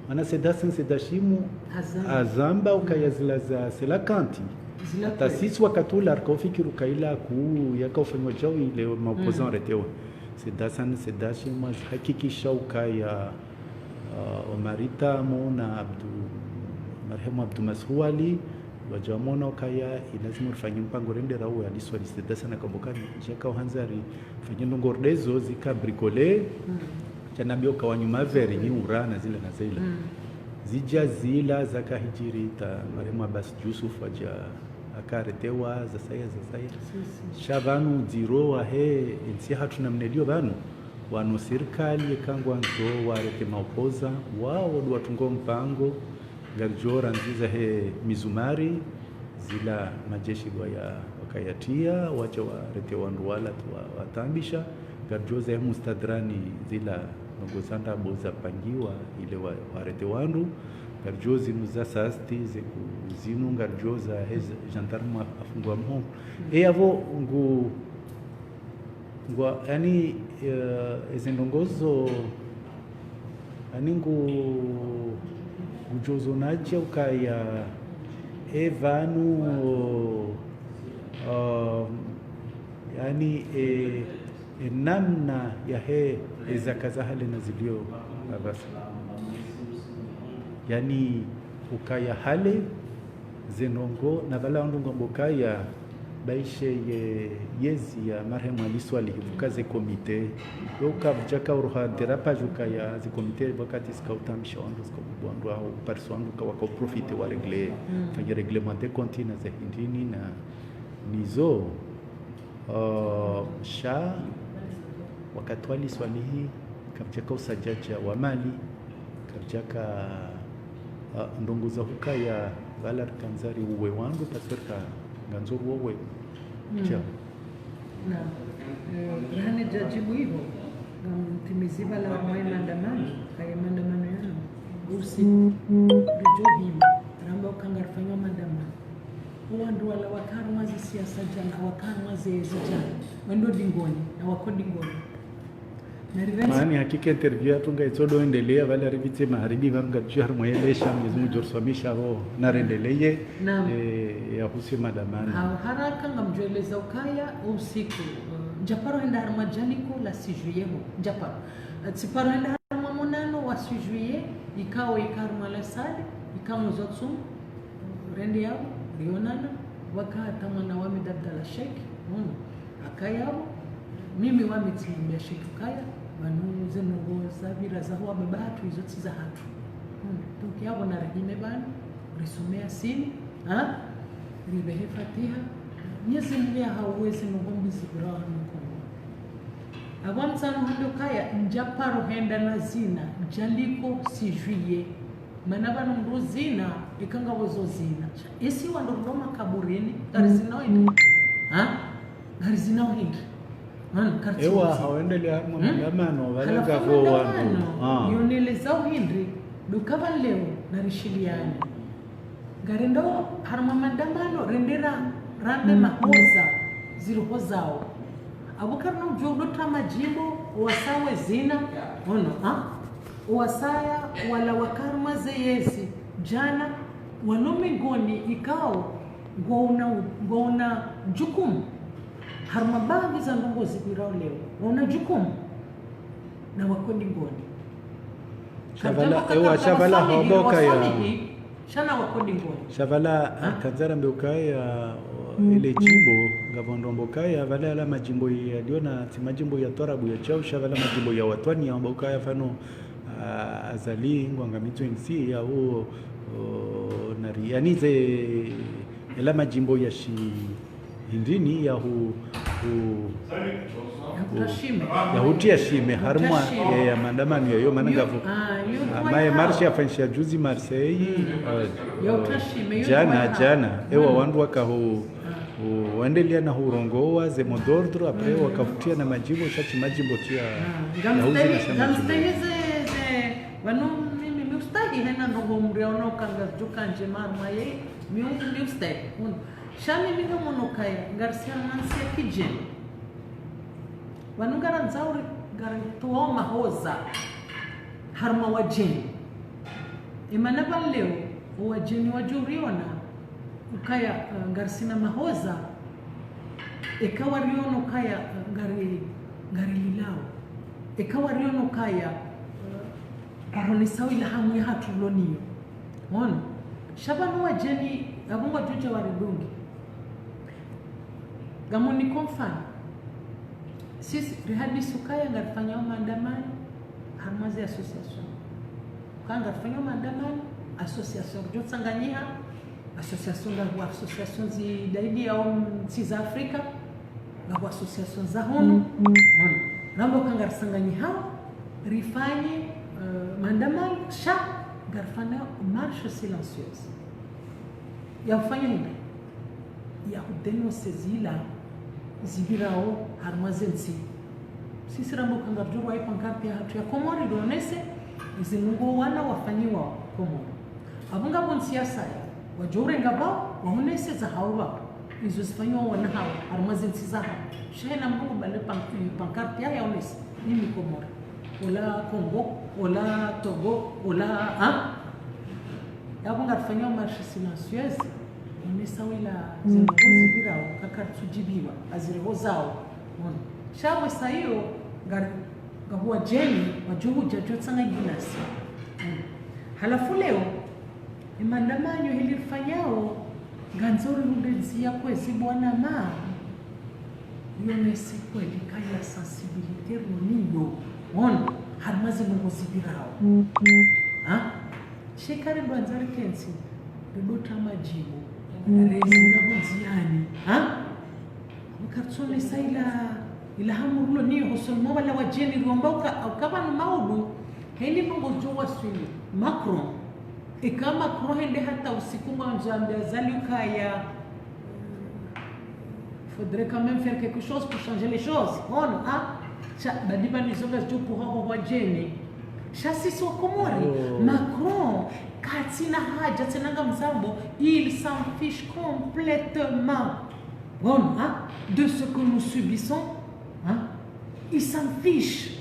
Mana Said Hassan Said Hashim hazamba. Hazamba ukaya zila za cela quanti. Zila hata kweli. Sisi wakati ula rika ufikiri ukaya ila kuu yaka ufanywa djau ile ma opposants, mm, waretewa. Said Hassan Said Hashim hazihakikisha ukaya, uh, Omari Tamu na Abdu, marehemu Abdu Masruwali, wadja wamona ukaya ilazimu rifanye mpango rende rawe Ali Swalihi. Said Hassan hamba ukaya ndjaka uhandza rifanye ndrongo ndezo zika bricolé. Mm. Sha nambia uka wanyuma veri ni ura na zila na zila. Mm. Zidja zila zaka hidjiri ta marehemu Abbas Djusuf hadja haka aretewa, zasaya, zasaya. Si, si. Sha pvanu ndziro wahe, entsi hatru namna iliyo pvanu. Wanu sirikali yeka ngwandzo warete ma opposants, wao ndo watungo mpango, ngaridjo randzi zahe mizumari, zila majeshi waya, wakayatria, wadja warete wandru wala tu wa-, wataabisha. Ngaridjuo ze mustadrani zila ndrongoo za ndrabo zapangiwa ile wa-, warete wandru. Ngaridjuo zinu za sasti, ze ku-, zinu ngaridjuo za he gendarme afungwa mhono. E yapvo ngu ngwa, yani, eh, ezi ndrongoo zo, yani ngu, ngudjo zo nadja ukaya, e pvanu, eh, yani, eh, e namna yahe, e zaka za hale na zilio apvasa. Yani, ukaya hale, ze ndrongoo, na pvala wandru ngwambo ukaya, baishe ye, yezi ya marehemu Ali Swalihi, pvuka ze comité. Yo ukapvudjaka uroha dérapage ukaya ze comité wakati zika utaabisha wandru, zika ububu wandru, au uparisa wandru, ka waka uprofite wa régler, fanye règlement de compte na ze hindrini na nizo. Uh, sha wakati wa Ali Swalihi, kapvudjaka usadjadja wa mali, kapvudjaka, uh, ndrongoo za hukaya pvala rikandza riuwe wandru, parce que rika ngandzo riuwe. Sha. Na, eh, rahana djadjibu iho, ngamtimizi pvala mwaye maandamano, kaye maandamano yanu. Usi, ridjo hima, ramba uka ngarifanyao maandamano. Wandru wala waka harumwa ze siasa djana, waka harumwa ze ezi djana. Wendo dingoni, na wako dingoni. Na rivetse. Maana hakika interview yatru ngaitsodo endelea, pvala rivetse magharibi, pvanu ngaridjo harumwa ye lesha, Mwenyezi Mungu ngudjo riswamisha ho, na rendeleye, Naam. eh, ya husu maandamano. Ha, haraka ngamdjo eleza ukaya, usiku, eh, ndjaparo henda harumwa djaliko la six juillet ho, ndjaparo. Eh, tsiparo henda harumwa monano wa six juillet, ikao ika harumwa la salle, ika mwezo tsumu, rende yapvo, rionana, waka hata mwana wa Ahmed Abdallah Sheikh, mm, akaya yapvo, mimi wami tsimwambia Sheikh ukaya, pvanu ze ndrongoo zapvira za huwa baba hatru, izo tsi za hatru. Mm, donc yapvo na rihime pvanu, risome Yasini, ha? Rivehe Fatiha, Mwenyezi Mungu yahauwe ze ndrongoo mbi zipvira wa hanu Kongo. Apvo mtsanu hando ukaya, ndjaparo henda na zina, djaliko six juillet. Mana pvanu mndru zina, eka ngapvo zo zina. Esi wandru rilo makaburini, ngarizinao hindri. Ha? Ngarizinao hindri. Manu, karitsi Ewa, uzi. Hawendelea harumwa Hmm? maandamano, pvala Halafu ngapvo wandru. maandamano, Ah. yoneleza uhindri, duka pva leo, narishiliane. Ngarendo harumwa maandamano, rendera, rambe mahoza, zirihozao. Apvo karina udjo udo ta madjimbo, wasawe zina, ono, ha? Owasaya wala waka harumwa ze yezi, djana, wano mengoni ikao, ngwauna, ngwauna jukumu. Harumwa baadhwi za ndrongoo zipvirao leo, ngwauna jukumu. Na wako dingoni. Sha pvala, Kadjamba ewa, sha pvala kadjamba hamba ukaya. waswalihi, sha na wako dingoni. Sha pvala, Ha? kandza rambe ukaya, ile jimbo, ngapvo ndrongoo ukaya, pvala yala majimbo yalio na, tsi majimbo ya twarabu ya shau, sha pvala majimbo ya watwani, yamba ukaya pvanu, ah, Azali, ngwangamidzo M C, ya u, o, nari, yani ze, ela majimbo ya shi, hindrini ya hu, hu, Ya hutria shime. ya hutria shime, harumwa Hutria shime. ya, ya maandamano yayo, mana Yo, ngapvo. ah, yo Amaye kwa marche yafanyisha juzi Marseille, eh, Ya hutria shime, yo djana, kwa djana. Ewa, Mm. wandru waka hu, Ah. hu, waendelea na hurongoa ze mot d'ordre, après Mm. wakahutria na majimbo, sha tsi majimbo tu ya, Ah, ya huzi na ngamstahi, shama ngamstahi jimbo. ze, ze, wanu mimi, mi ustahi hena ndrongoo mndru yaono kanga djuka ndje marma ye, mi, mi ustahi. Uno. Sha mimi ngamono ukaya, ngarisiana na ntsi ya kidjeni. Wanu ngarandzao uri, ngaritoao mahoza, harumwa wadjeni. Emana pva leo, owadjeni wadjo uriona, ukaya, eh, ngarisina mahoza, eka wariono ukaya, eh, ngari, ngarililao. Eka wariono ukaya, eh, ngaronesao ila hamu yahatru loniyo. Ono. Sha pvanu wadjeni, apvo ngwadjodja waridunge. Ngamoniko mfano. Sisi, rihadisi ukaya ngarifanyao maandamano, harumwa ze association. Ukaya ngarifanyao maandamano, association ridjo tsanganyiha, association ngapvo association zidaidiao ntsi za Afrika, ngapvo association za hunu. Ono. Ramba ukaya ngarisanganyihao, rifanye, eh, maandamano, sha, ngarifanyao marche silencieuse. Ya ufanya hindri? ya hudénoncer zila zipvirao harumwa ze ntsi. Sisi ramba uka ngaridjo rwa ye pancarte yahatru ya Komori rionese, ezi ndrongoo wana wafanyiwa Komori. Apvo ngapvo ntsi ya saya, wadjo urenga pvao, waonese zahao pvao. Izo zifanyiwa wana hao, harumwa ze ntsi zahao. Sha hena mndru ubale pan-, pancarte yahe yaonese, mimi Komori. Ola Congo, ola Togo, ola, ha? Yapvo ngarifanyiwa marche silencieuse, onesa wila ze ndrongoo zipvirao, kakaritsudjibiwa, azireho zao. Ono. Sha pvo sa iyo, ngari, ngapvo wadjeni, wadjo hudja djo tsanganya nasi. Ono. Halafu leo, ye mandamanyo heli rifanyao, ngandzo rihundre ndzia kwezi bwana ma, rionese kweli kaya sensibilité roniyo. Ono, harumwa ze ndrongoo zipvirao. Ha? Sha eka ri ndo andza rikentsi, ridjo tsaha madjibu. Rezi na hundziani. Ha? Uka ritsonesa ila, ila hamu rilo niyo hosoni mwa wala wadjeni riomba uka, uka pvanu maudu, heli ndrongoo zidjo waswili. Macron. Eka Macron hende hata usiku mwandzo ambe Azali ukaya, faudrait quand même faire quelque chose pour changer les choses. Ono, ha? Sha, badi pvanu izo ngazidjo puha ho wadjeni. Sha sisi wa Komori, oh, Macron, katsina haja tsena ngamzambo, il s'en fiche complètement. Ono, ha? De ce que nous subissons, ha? Il s'en fiche.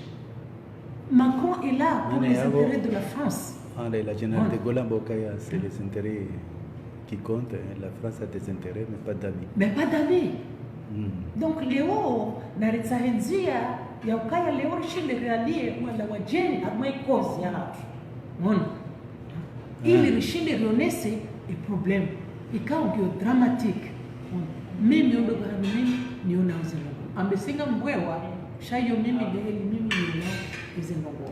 Macron est là pour les intérêts de la France. Ah, le, le général de Gaulle amba ukaya, c'est les intérêts qui comptent, hein. La France a des intérêts, mais pas d'amis. Mais pas d'amis. Donc, leo, naritsahe ndzia ya ukaya leo rishinde rialie wala wadjeni, harumwa ye cause yahatru. Mona? Ili rishinde rionese ye problème. Ikao ngiyo dramatique. Mimi ondo pvahanu mimi niona uze ndrongoo. Ambe singa mbwewa, sha iyo mimi ndeheli mimi niona uze ndrongoo.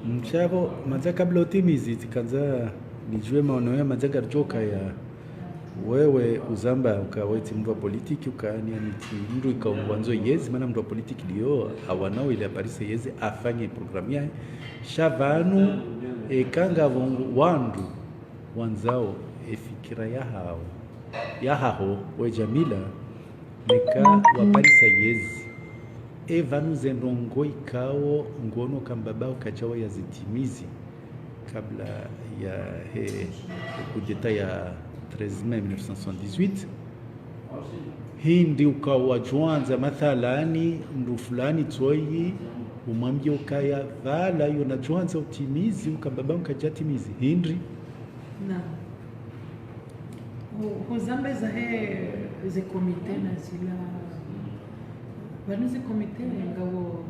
Mshavo, mandza kabla utimizi, tsikandza nidjuwe maono ya mandza ngaridjo kaya. Wewe uzamba uka we tsi mndru wa politiki, uka ni ani tsi mndru ikao ngwandzo yezi, mana mndru wa politiki ndiyo awanao ile aparise yezi, afanye programu yahe. Sha pvanu, eka ngapvo wandru wandzao ye fikira yahao, yahaho, we Djamila, neka waparisa yezi. Ye pvanu ze ndrongoo ikao ngono kamba pvao kadjawa yazitimizi kabla yahe, ye coup d'État ya treize mai mille neuf cent soixante-dix-huit. Hindri ukao wadjo andza mathalani, mndru fulani tsoyi, umwambie ukaya pvala yo nadjo andza utimizi, ukamba pvao kadjatimizi. Hindri? Naam. Hu-, huzamba zahe ze komite na zila. Pvanu ze komite ngapvo,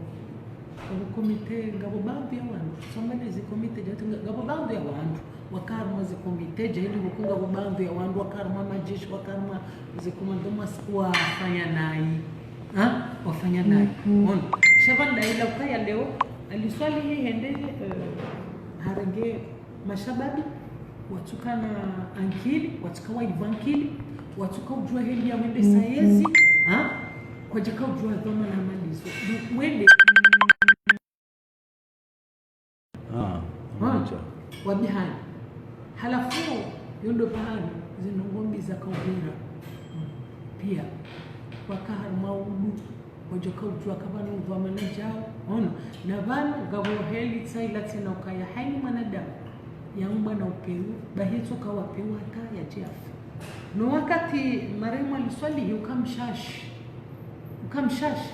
ngapvo komite, ngapvo baadhwi ya wandru. Samba ne ze komite djatu nga-, ngapvo baadhwi ya wandru. Waka harumwa ze komite, djeli huku ngapvo baadhwi ya wandru, waka harumwa madjeshi, waka harumwa ze komando mwa siku wafanya nayi. Ha? Wafanya nayi. Ono. Sha pvanu ndaila ukaya leo, Ali Swalihi hende, eh, harenge mashababi, watsuka na ankili, watsuka wa iva ankili, watsuka udjua heli ya wende sa yezi, ha? Kwadjaka udjua dhwamana malizo. Donc, wende. Ah, ha? Mwacha. Wabihani. Halafu, yo ndo pvahanu, ze ndrongoo mbi zaka upvira. Pia, waka harumwa udu. Wadjoka udjua ka pvanu dhwamana djao. Ono, na pvanu ngapvo heli tsaila tsena ukaya hayina mwanadamu yaumbwa na upvewu, bahi yetsoka wapvewu hata yadje yafe. No wakati marehemu Ali Swalihi uka mshashi. Uka mshashi.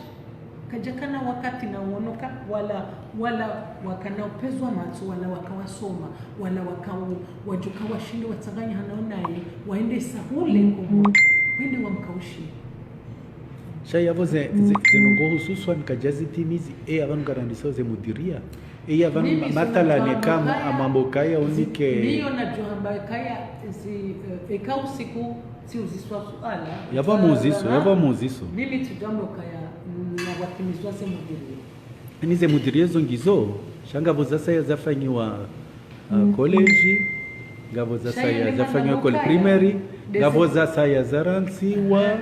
Kadjakana wakati na uonoka, wala, wala wakana upvedzwa matso, wala waka wasoma, wala waka u-, wadjoka washinde watsanganya hana onaye, waende sahule Komori, wende wamkaushi. Sha yapvo ze, ze, ze ndrongoo hususwan kadjazitimizi, e yapvanu karandisa ze mudiria. E yapvanu mathalani kamu amambo kaya unike. Niyo nadjo hamba kaya zi, eh, eka usiku tsi uziswa suala. Yapvo muziso, yapvo muziso. Mimi tsidjambo kaya, mm, na watimizwa ze mudiria. Ni ze mudiria zo ngizo, sha ngapvo zasaya zafanyiwa, ah, college, ngapvo zasaya zafanyiwa école primaire, ngapvo zasaya zarantsiwa,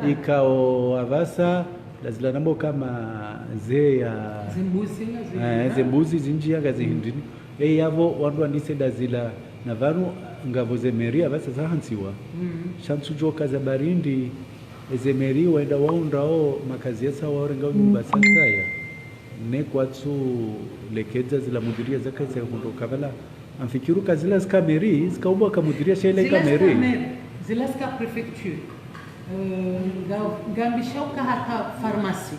ikao apvasa, ndazila nambo kama ze ya, ze mbuzi, eh, ze mbuzi zindji ya ngazi hindrini. E yapvo wandru wandise ndazila na pvanu, Ngapvo ze mairie apvasa zahantsiwa. Mm. Sha ntsudjuwa ka za barindi, eze mairie wenda waundrao makazi yatsa waorenga nyumba tsandzaya. Ne kwatsu lekedza zila mudiria zakaza hundro kabala. Amfikiru ka zila zika mairie, zika ubwa ka mudiria sha ile ka mairie. Zila zika préfecture. Eh, nga-, ngambishao ka hata pharmacie.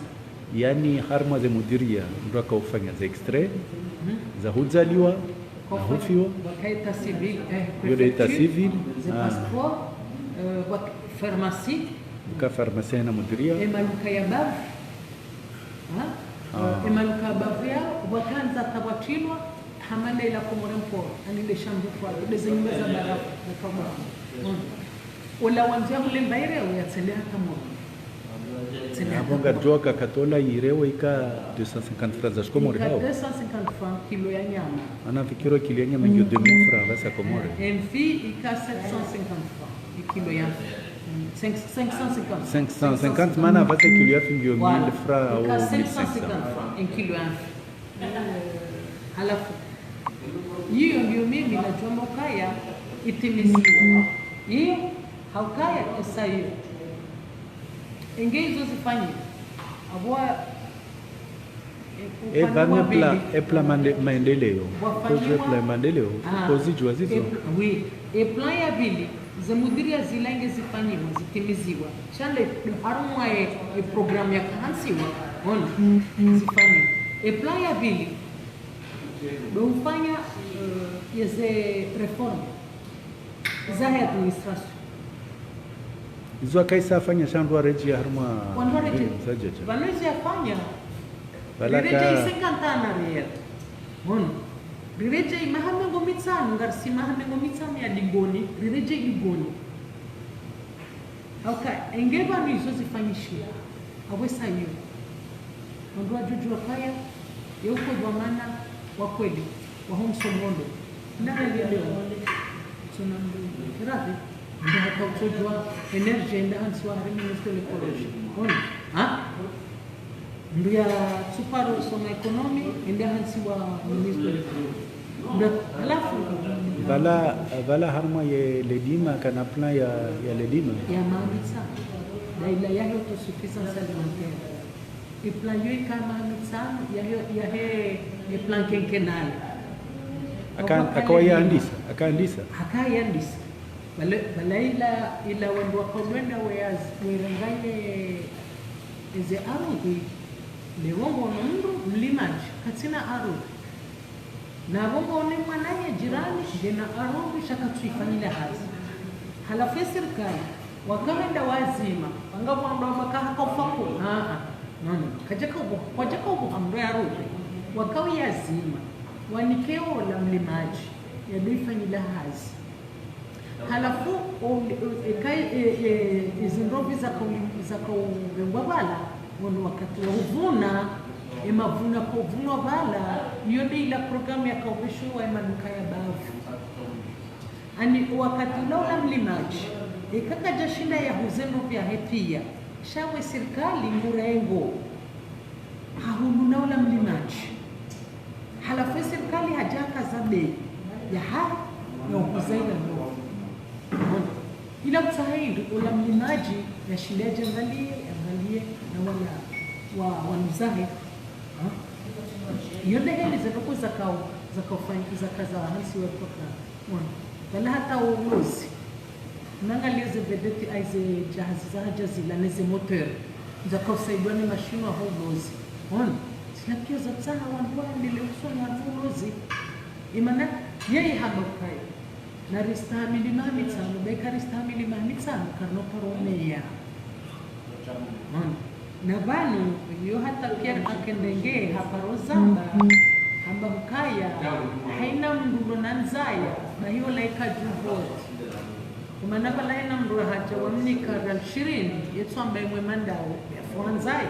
Yaani, harumwa ze mudiria, mndru akaufanya ze extrait, za hudzaliwa, na hufiwa. Waka état civil, eh, yo de état civil, ze passeport, eh, waka pharmacie. Waka pharmacie na mudiria. E maluka ya bavu. Ha? Eh, e maluka ya bavu ya, waka ndza tawatilwa, hamana ila Comores Port, ani de shambu kwa, de ze nyumba za barafu, za kabwa. Ola wandzia hule mbaire, uyatsende hata Moroni. Tsende hata Moroni. Apvo ngadjuwa ka katola irewe ika deux cent cinquante francs za shikomori hao. Ika deux cent cinquante francs kilo ya nyama. Ana fikiro kilo ya nyama ngiyo deux mille francs za Komori. Eh, mfi ika sept cent cinquante francs, ikilo ya mfi. Mm, cinq, cinq cent cinquante. Cinq cent cinquante, mana apvasa kilo ya mfi ngiyo mille francs au mille cinq cents. Voilà. Ika cinq cent cinquante francs, ikilo ya mfi. Halafu, iyo ngiyo mimi nadjua ukaya itimiziwa. Iyo, haukaya esa iyo. Enge izo zifanyiwa. Apvo, e, e, upande wa pili. E plan mande-, maendeleo. Kozi e plan maendeleo. Ah. Kozi djua zizo. E pla-, oui. E plan ya pili. Ze mudiria zila enge zifanyiwa, zitimiziwa. Sha nde harumwa e, e programme yakahantsiwa, ona, zifanyiwa. E plan ya pili, ndo ufanya, eh, yeze réforme zahe administration. Izo akaisa afanya sha ndo aredjei harumwa. Wandru waredjei. Zadjadja. Pvanu izo yafanya. Pvala ka- Riredjei cinquante ans en arrière. Mwono. Riredjei maha mengo mitsanu, ngarisi maha mengo mitsanu ya digoni, riredjei digoni. Hauka, enge pvanu izo zifanyishiha, apvo esa iyo. Wandru wadjudjua kaya, ye uko dhwamana wa kweli, wa homso mondo. Ndana lile, tsona mbu, kiravi, nda hata utsodjua, énergie, nda hantsiwa hari ministre de l'écologie. Ona, ha? Mndru ya tsuparo soma économie, ende hantsiwa ministre. Mndru, halafu. Pvala, pvala harumwa ye ledima, kana plan ya, ya ledima. Ya maha mitsanu. Nda ila yahe autosuffisance alimentaire. E plan yo ika maha mitsanu, yahe, yahe, e plan quinquennal. Aka-, akawa yandisa, akandisa. Akayandisa. Pvala, pvala ila, ila wandru wakaulwenda weyaz-, werengaye eze arudhi, leo ngono mndru mlimadji, katsina arudhi. Na pvo ngono mwananya jirani, ngena arudhi, sha katsuifanyila hazi. Halafu ye sirikali, wakawenda wazima, wanga mwamba wamba kahaka ufaku, aa, no, no, kajaka ubu, kajaka ubu hamndru ya arudhi. Wakawiyazima, wanike ola mlimadji, yadjo ifanyila hazi. Halafu, o, o, e, kai, e, e, e, zindrovi zaka uli-, zaka urengwa pvala, wono wakati wa uvuna, e mavuna ka uvunwa pvala, iyo nde ila programme yaka upveshiwa e maduka ya bavu. Ani wakati ula ula mlimadji, e kakadja shinda ya huze ndrovi yahe pia, sha we sirikali ngurengo. Hahundru na ula mlimadji. Halafu ye sirikali hadja hakaza bei yahahe ya uhuza ila ndrovi. Ila kutsaha hindri ula mlimadji yashinde yadjangaliye, yangaliye na wala wa, wanuzahe. Ha? Iyo nde heli ze ndroko zakao, zakao fany-, zakaza hantsiwa programme. Mwana, pvala hata ulozi. Nangaliye ze vedeti ayi ze djahazi zahadja zila ne ze moteur. Zaka usaidiwa ne mashinwa ho ulozi. Mwana, zila pia zatsaha wandru waendelee usoni wandru ulozi. Imana, yeye hamba ukaya. Naristahamili maha mitsanu, be karistahamili maha mitsanu, karino paro meya. Mwana. Na pvanu, yo hata Pierre Akendenge haparo zamba, hamba hukaya, haina mndru ndo na ndzaya, bahi ola ika dju vote. Kumana pvala haina mndru ahadja wamnika riali shirini, yetsu amba imwe mandao, yafu ha ndzaya.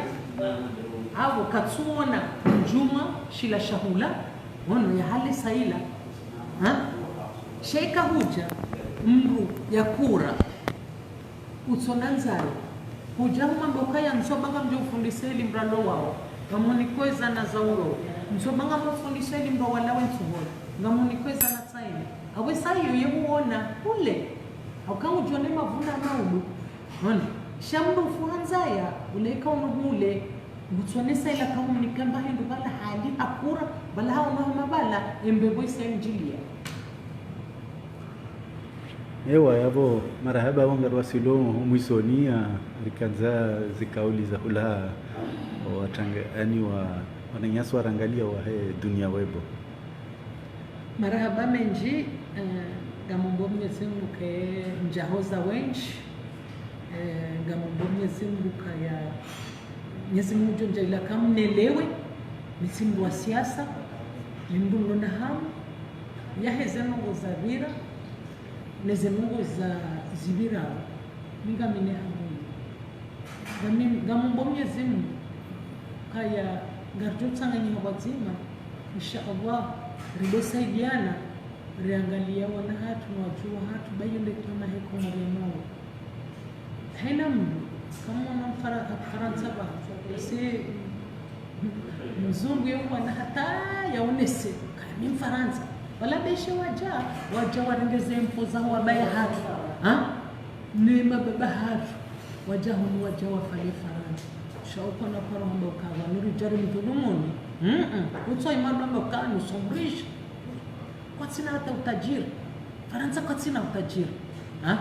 Apvo katsuona, djuma, shila shahula, wono ya hali saila. Ha? Sha ika hudja, mndru ya kura. Utsona ndzaya. Hudja humwamba ukaya ntsobanga mdjo ufundisa ili mndru alo wao. Ngamniko ezana za ulo. Ntsobanga mufundisa ili mndru walawe ntsuhoni. Ngamniko ezana tsaini. Apvo sa iyo ye huona hule. Hauka ngudjo ne mavuna maudu. Hona. Sha mndru ufuha ndzaya, ule ika unu hule. Ngutsonesa ila kaumu nikamba hindru pvala hali hakura, pvala haono hama pvala, embe pvo isa indjilia. Ewa, yapvo, marahaba wo ngari wasilo mwisoni, ah, rikandza zikauli za hula, watranga, yaani wa, wananyasi warangalia wahe Dunia Web. Marahaba mendji, eh, ngamomba Mwenyezi Mungu ke ndjahoza wendji, eh, ngamomba Mwenyezi Mungu kaya, Mwenyezi Mungu djo ndjaila kamnelewe, mi tsi mndru wa siasa, mi mndru nilona hamu, yaheze ndrongoo zapvira, neze ndrongoo za zipvirao, mi ngamina hamu. Ngami-, ngamomba Mwenyezi Mungu, kaya ngaridjo tsanganyiha pvwadzima, insha Allah, ridjo saidiana, riangalia wana hatru, no wadjuhu wahatru, ba iyo nde twamaha ye Komori ya mawe. Haina mndru, kamwona Mfara-, Mfarantsa ba, si mzungu ye mwana hata yaonese, kani Mfarantsa. Wala beshe wadja, wadja warenge ze mpo za wabaya hatru. Ha? Ne mababa hatru. Wadja hunu wadja wafale Farantsa. Sha uko na paro hamba uka pvanu ridja ri mdhulumuni. Mm-mm. Utso imanu hamba uka nous sommes riches. Kwatsina hata utajiri. Farantsa kwatsina utajiri. Ha?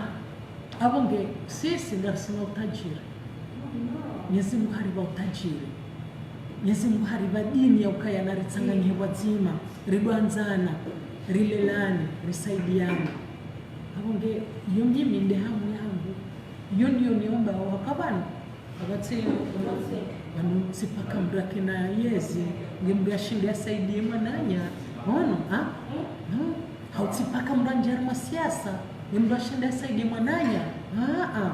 Apvo nge sisi ngarisina utajiri. Mwenyezi Mungu haripva utajiri. Mwenyezi Mungu haripva dini ya ukaya naritsanganyihe pvwadzima, ridwandzana, rilelane, risaidiane. Apvo nge iyo mimi nde hamu yangu. Iyo ndiyo niombao haka pvanu. Apvatsi, pvanu tsi paka mndru akena yezi, nge mndru yashinde yasaidie mwananya. Ono, ha? No. Hau tsi paka mndru andjari mwa siasa, nge mndru yashinde yasaidie mwananya. Ah, ah.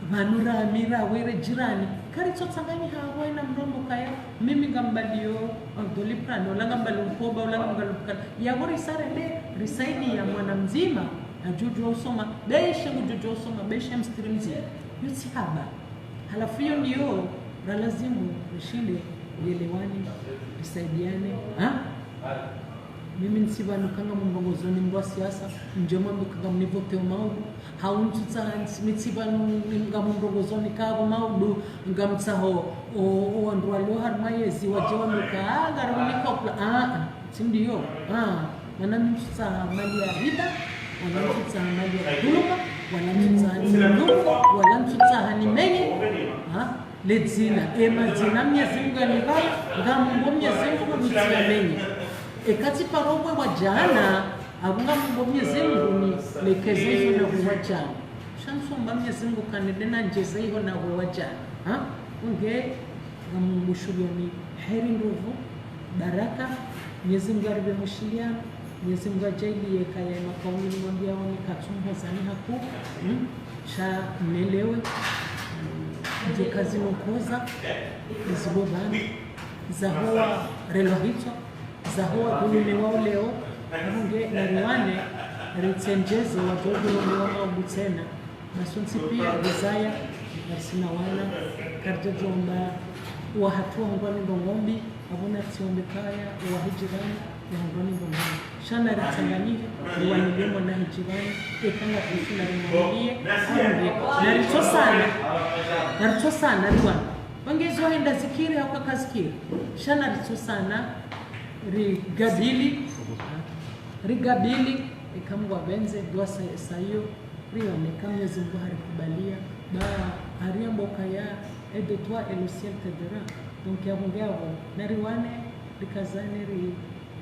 Pvanu rami, rawe, re jirani, karitso tsanganyiha apvo haina mndru amba kaya, mimi ngambalio, ah, doliprane, ola ngambali mkoba, ola ngambali mkana. Yapvo risarende, risaidia mwana mdzima, adjudjuwa usoma, beshe ngudjudjuwa usoma, beshe mstiri mdzima. Yo tsi haba. Halafu iyo ndiyo, ralazimu, rishinde, rielewane, risaidiane, ha? Mimi ntsi pvanu ka ngamumrongozoni mndru wa siasa, ndje mwambe ka ngamnivoteo maudu, hau ntsutsaha, mi tsi pvanu ngamumrongozoni ka apvo maudu, ngamtsaho, o, o wandru walio harumwa yezi, wadje wambe ka, ah, ngari unika upla, ah, ah. Tsi ndiyo. Ah, mana mi ntsutsaha mali ya riba, wala ntsutsaha mali ya dhuluma, wala ntsutsaha ndufu, wala ntsutsaha nimenye. Ah, le dzina, e madzina Mwenyezi Mungu yanipva, ngamomba Mwenyezi Mungu nitsiyamenye. Eka tsi paro pvwe wadjana, apvo ngamomba Mwenyezi Mungu nilekeze izo na pvwe wadjana. Sha ntsomba Mwenyezi Mungu kanende na ndjeza iho na pvwe wadjana. Ha? Unge ngamumbushuliyani heri ndrovu, baraka, Mwenyezi Mungu aripve mushiliyano, Mwenyezi Mungu adjaaliye kaya makauli nimwambiao nikatsumhozani haku, mm, sha mnelewe, mm, ndje kazi nokoza, izibo pvanu, zahuwa relwa hitswa, zahuwa dhulumiwao leo, nge nariwane, ritsendjeze wadjo dhulumiwa maudu tsena, Basi ntsi piya rizaya, ngasina wana, karidjadjomba, wahatru wahundrwa ni ndrongoo mbi, apvo natsiombe kaya, wahe jirani, wahundrwa ni ndrongoo mbi. Sha naritsanganyihe, riwaniliye mwana he jirani, eka ngapvo sina rimwaniliye, awe, naritsosana, naritsosana, riwana. Pvange izo henda zikiri, hauka kazikiri. Sha naritsosana, rigabili, rigabili, eka Mungu apvendze, dua sa-, sayo, rione ka Mwenyezi Mungu harikubaliya, ba hariamba ukaya, aide-toi et le ciel t'aidera. Donc, yapvo nge apvo, nariwane, rikazane, ri-,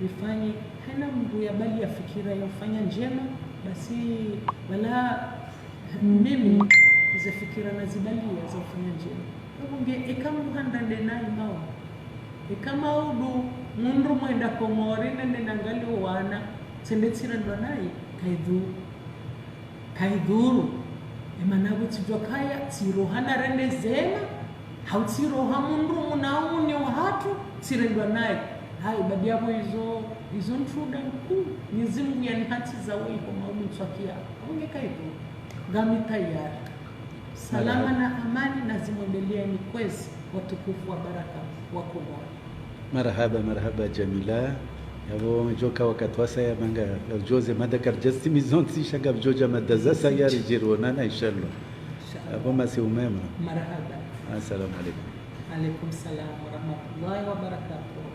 rifanye, haina mndru yabaliya fikira ya ufanya ndjema, basi, wala, mimi, ze fikira nazibaliya za ufanya ndjema. Yapvo nge, eka mndru handa nde nayi mawa. Eka maudu, mundru mwenda Komori, nende nangalie wana, tsende tsirendwa nayi, kaidhuru. Kaidhuru. Emana apvo tsidjua kaya, tsiroha narende zema, hau tsiroha mundru muna umuni wahatru, tsirendwa nayi. Hayi, badi yapvo izo, izo ntruda nkuu, Mwenyezi Mungu yanihatsiza wo iho maudu ntswakia. Apvo nge kaidhuru. Ngami tayari. Salama na amani nazimwendeleyeni kwezi, watukufu wa baraka wa Komori. Marahaba, marahaba Jamila. Yapvo ndjoka wakati wasaya manga, udjoze mada karidjazitimiza zontsi, sha ngapvodjodja mada zasaya ridjirionana, inshallah. Inshallah. Yapvo masihu mema. Marahaba. Assalamu alaikum. Alaikum salam wa rahmatullahi wa barakatuh.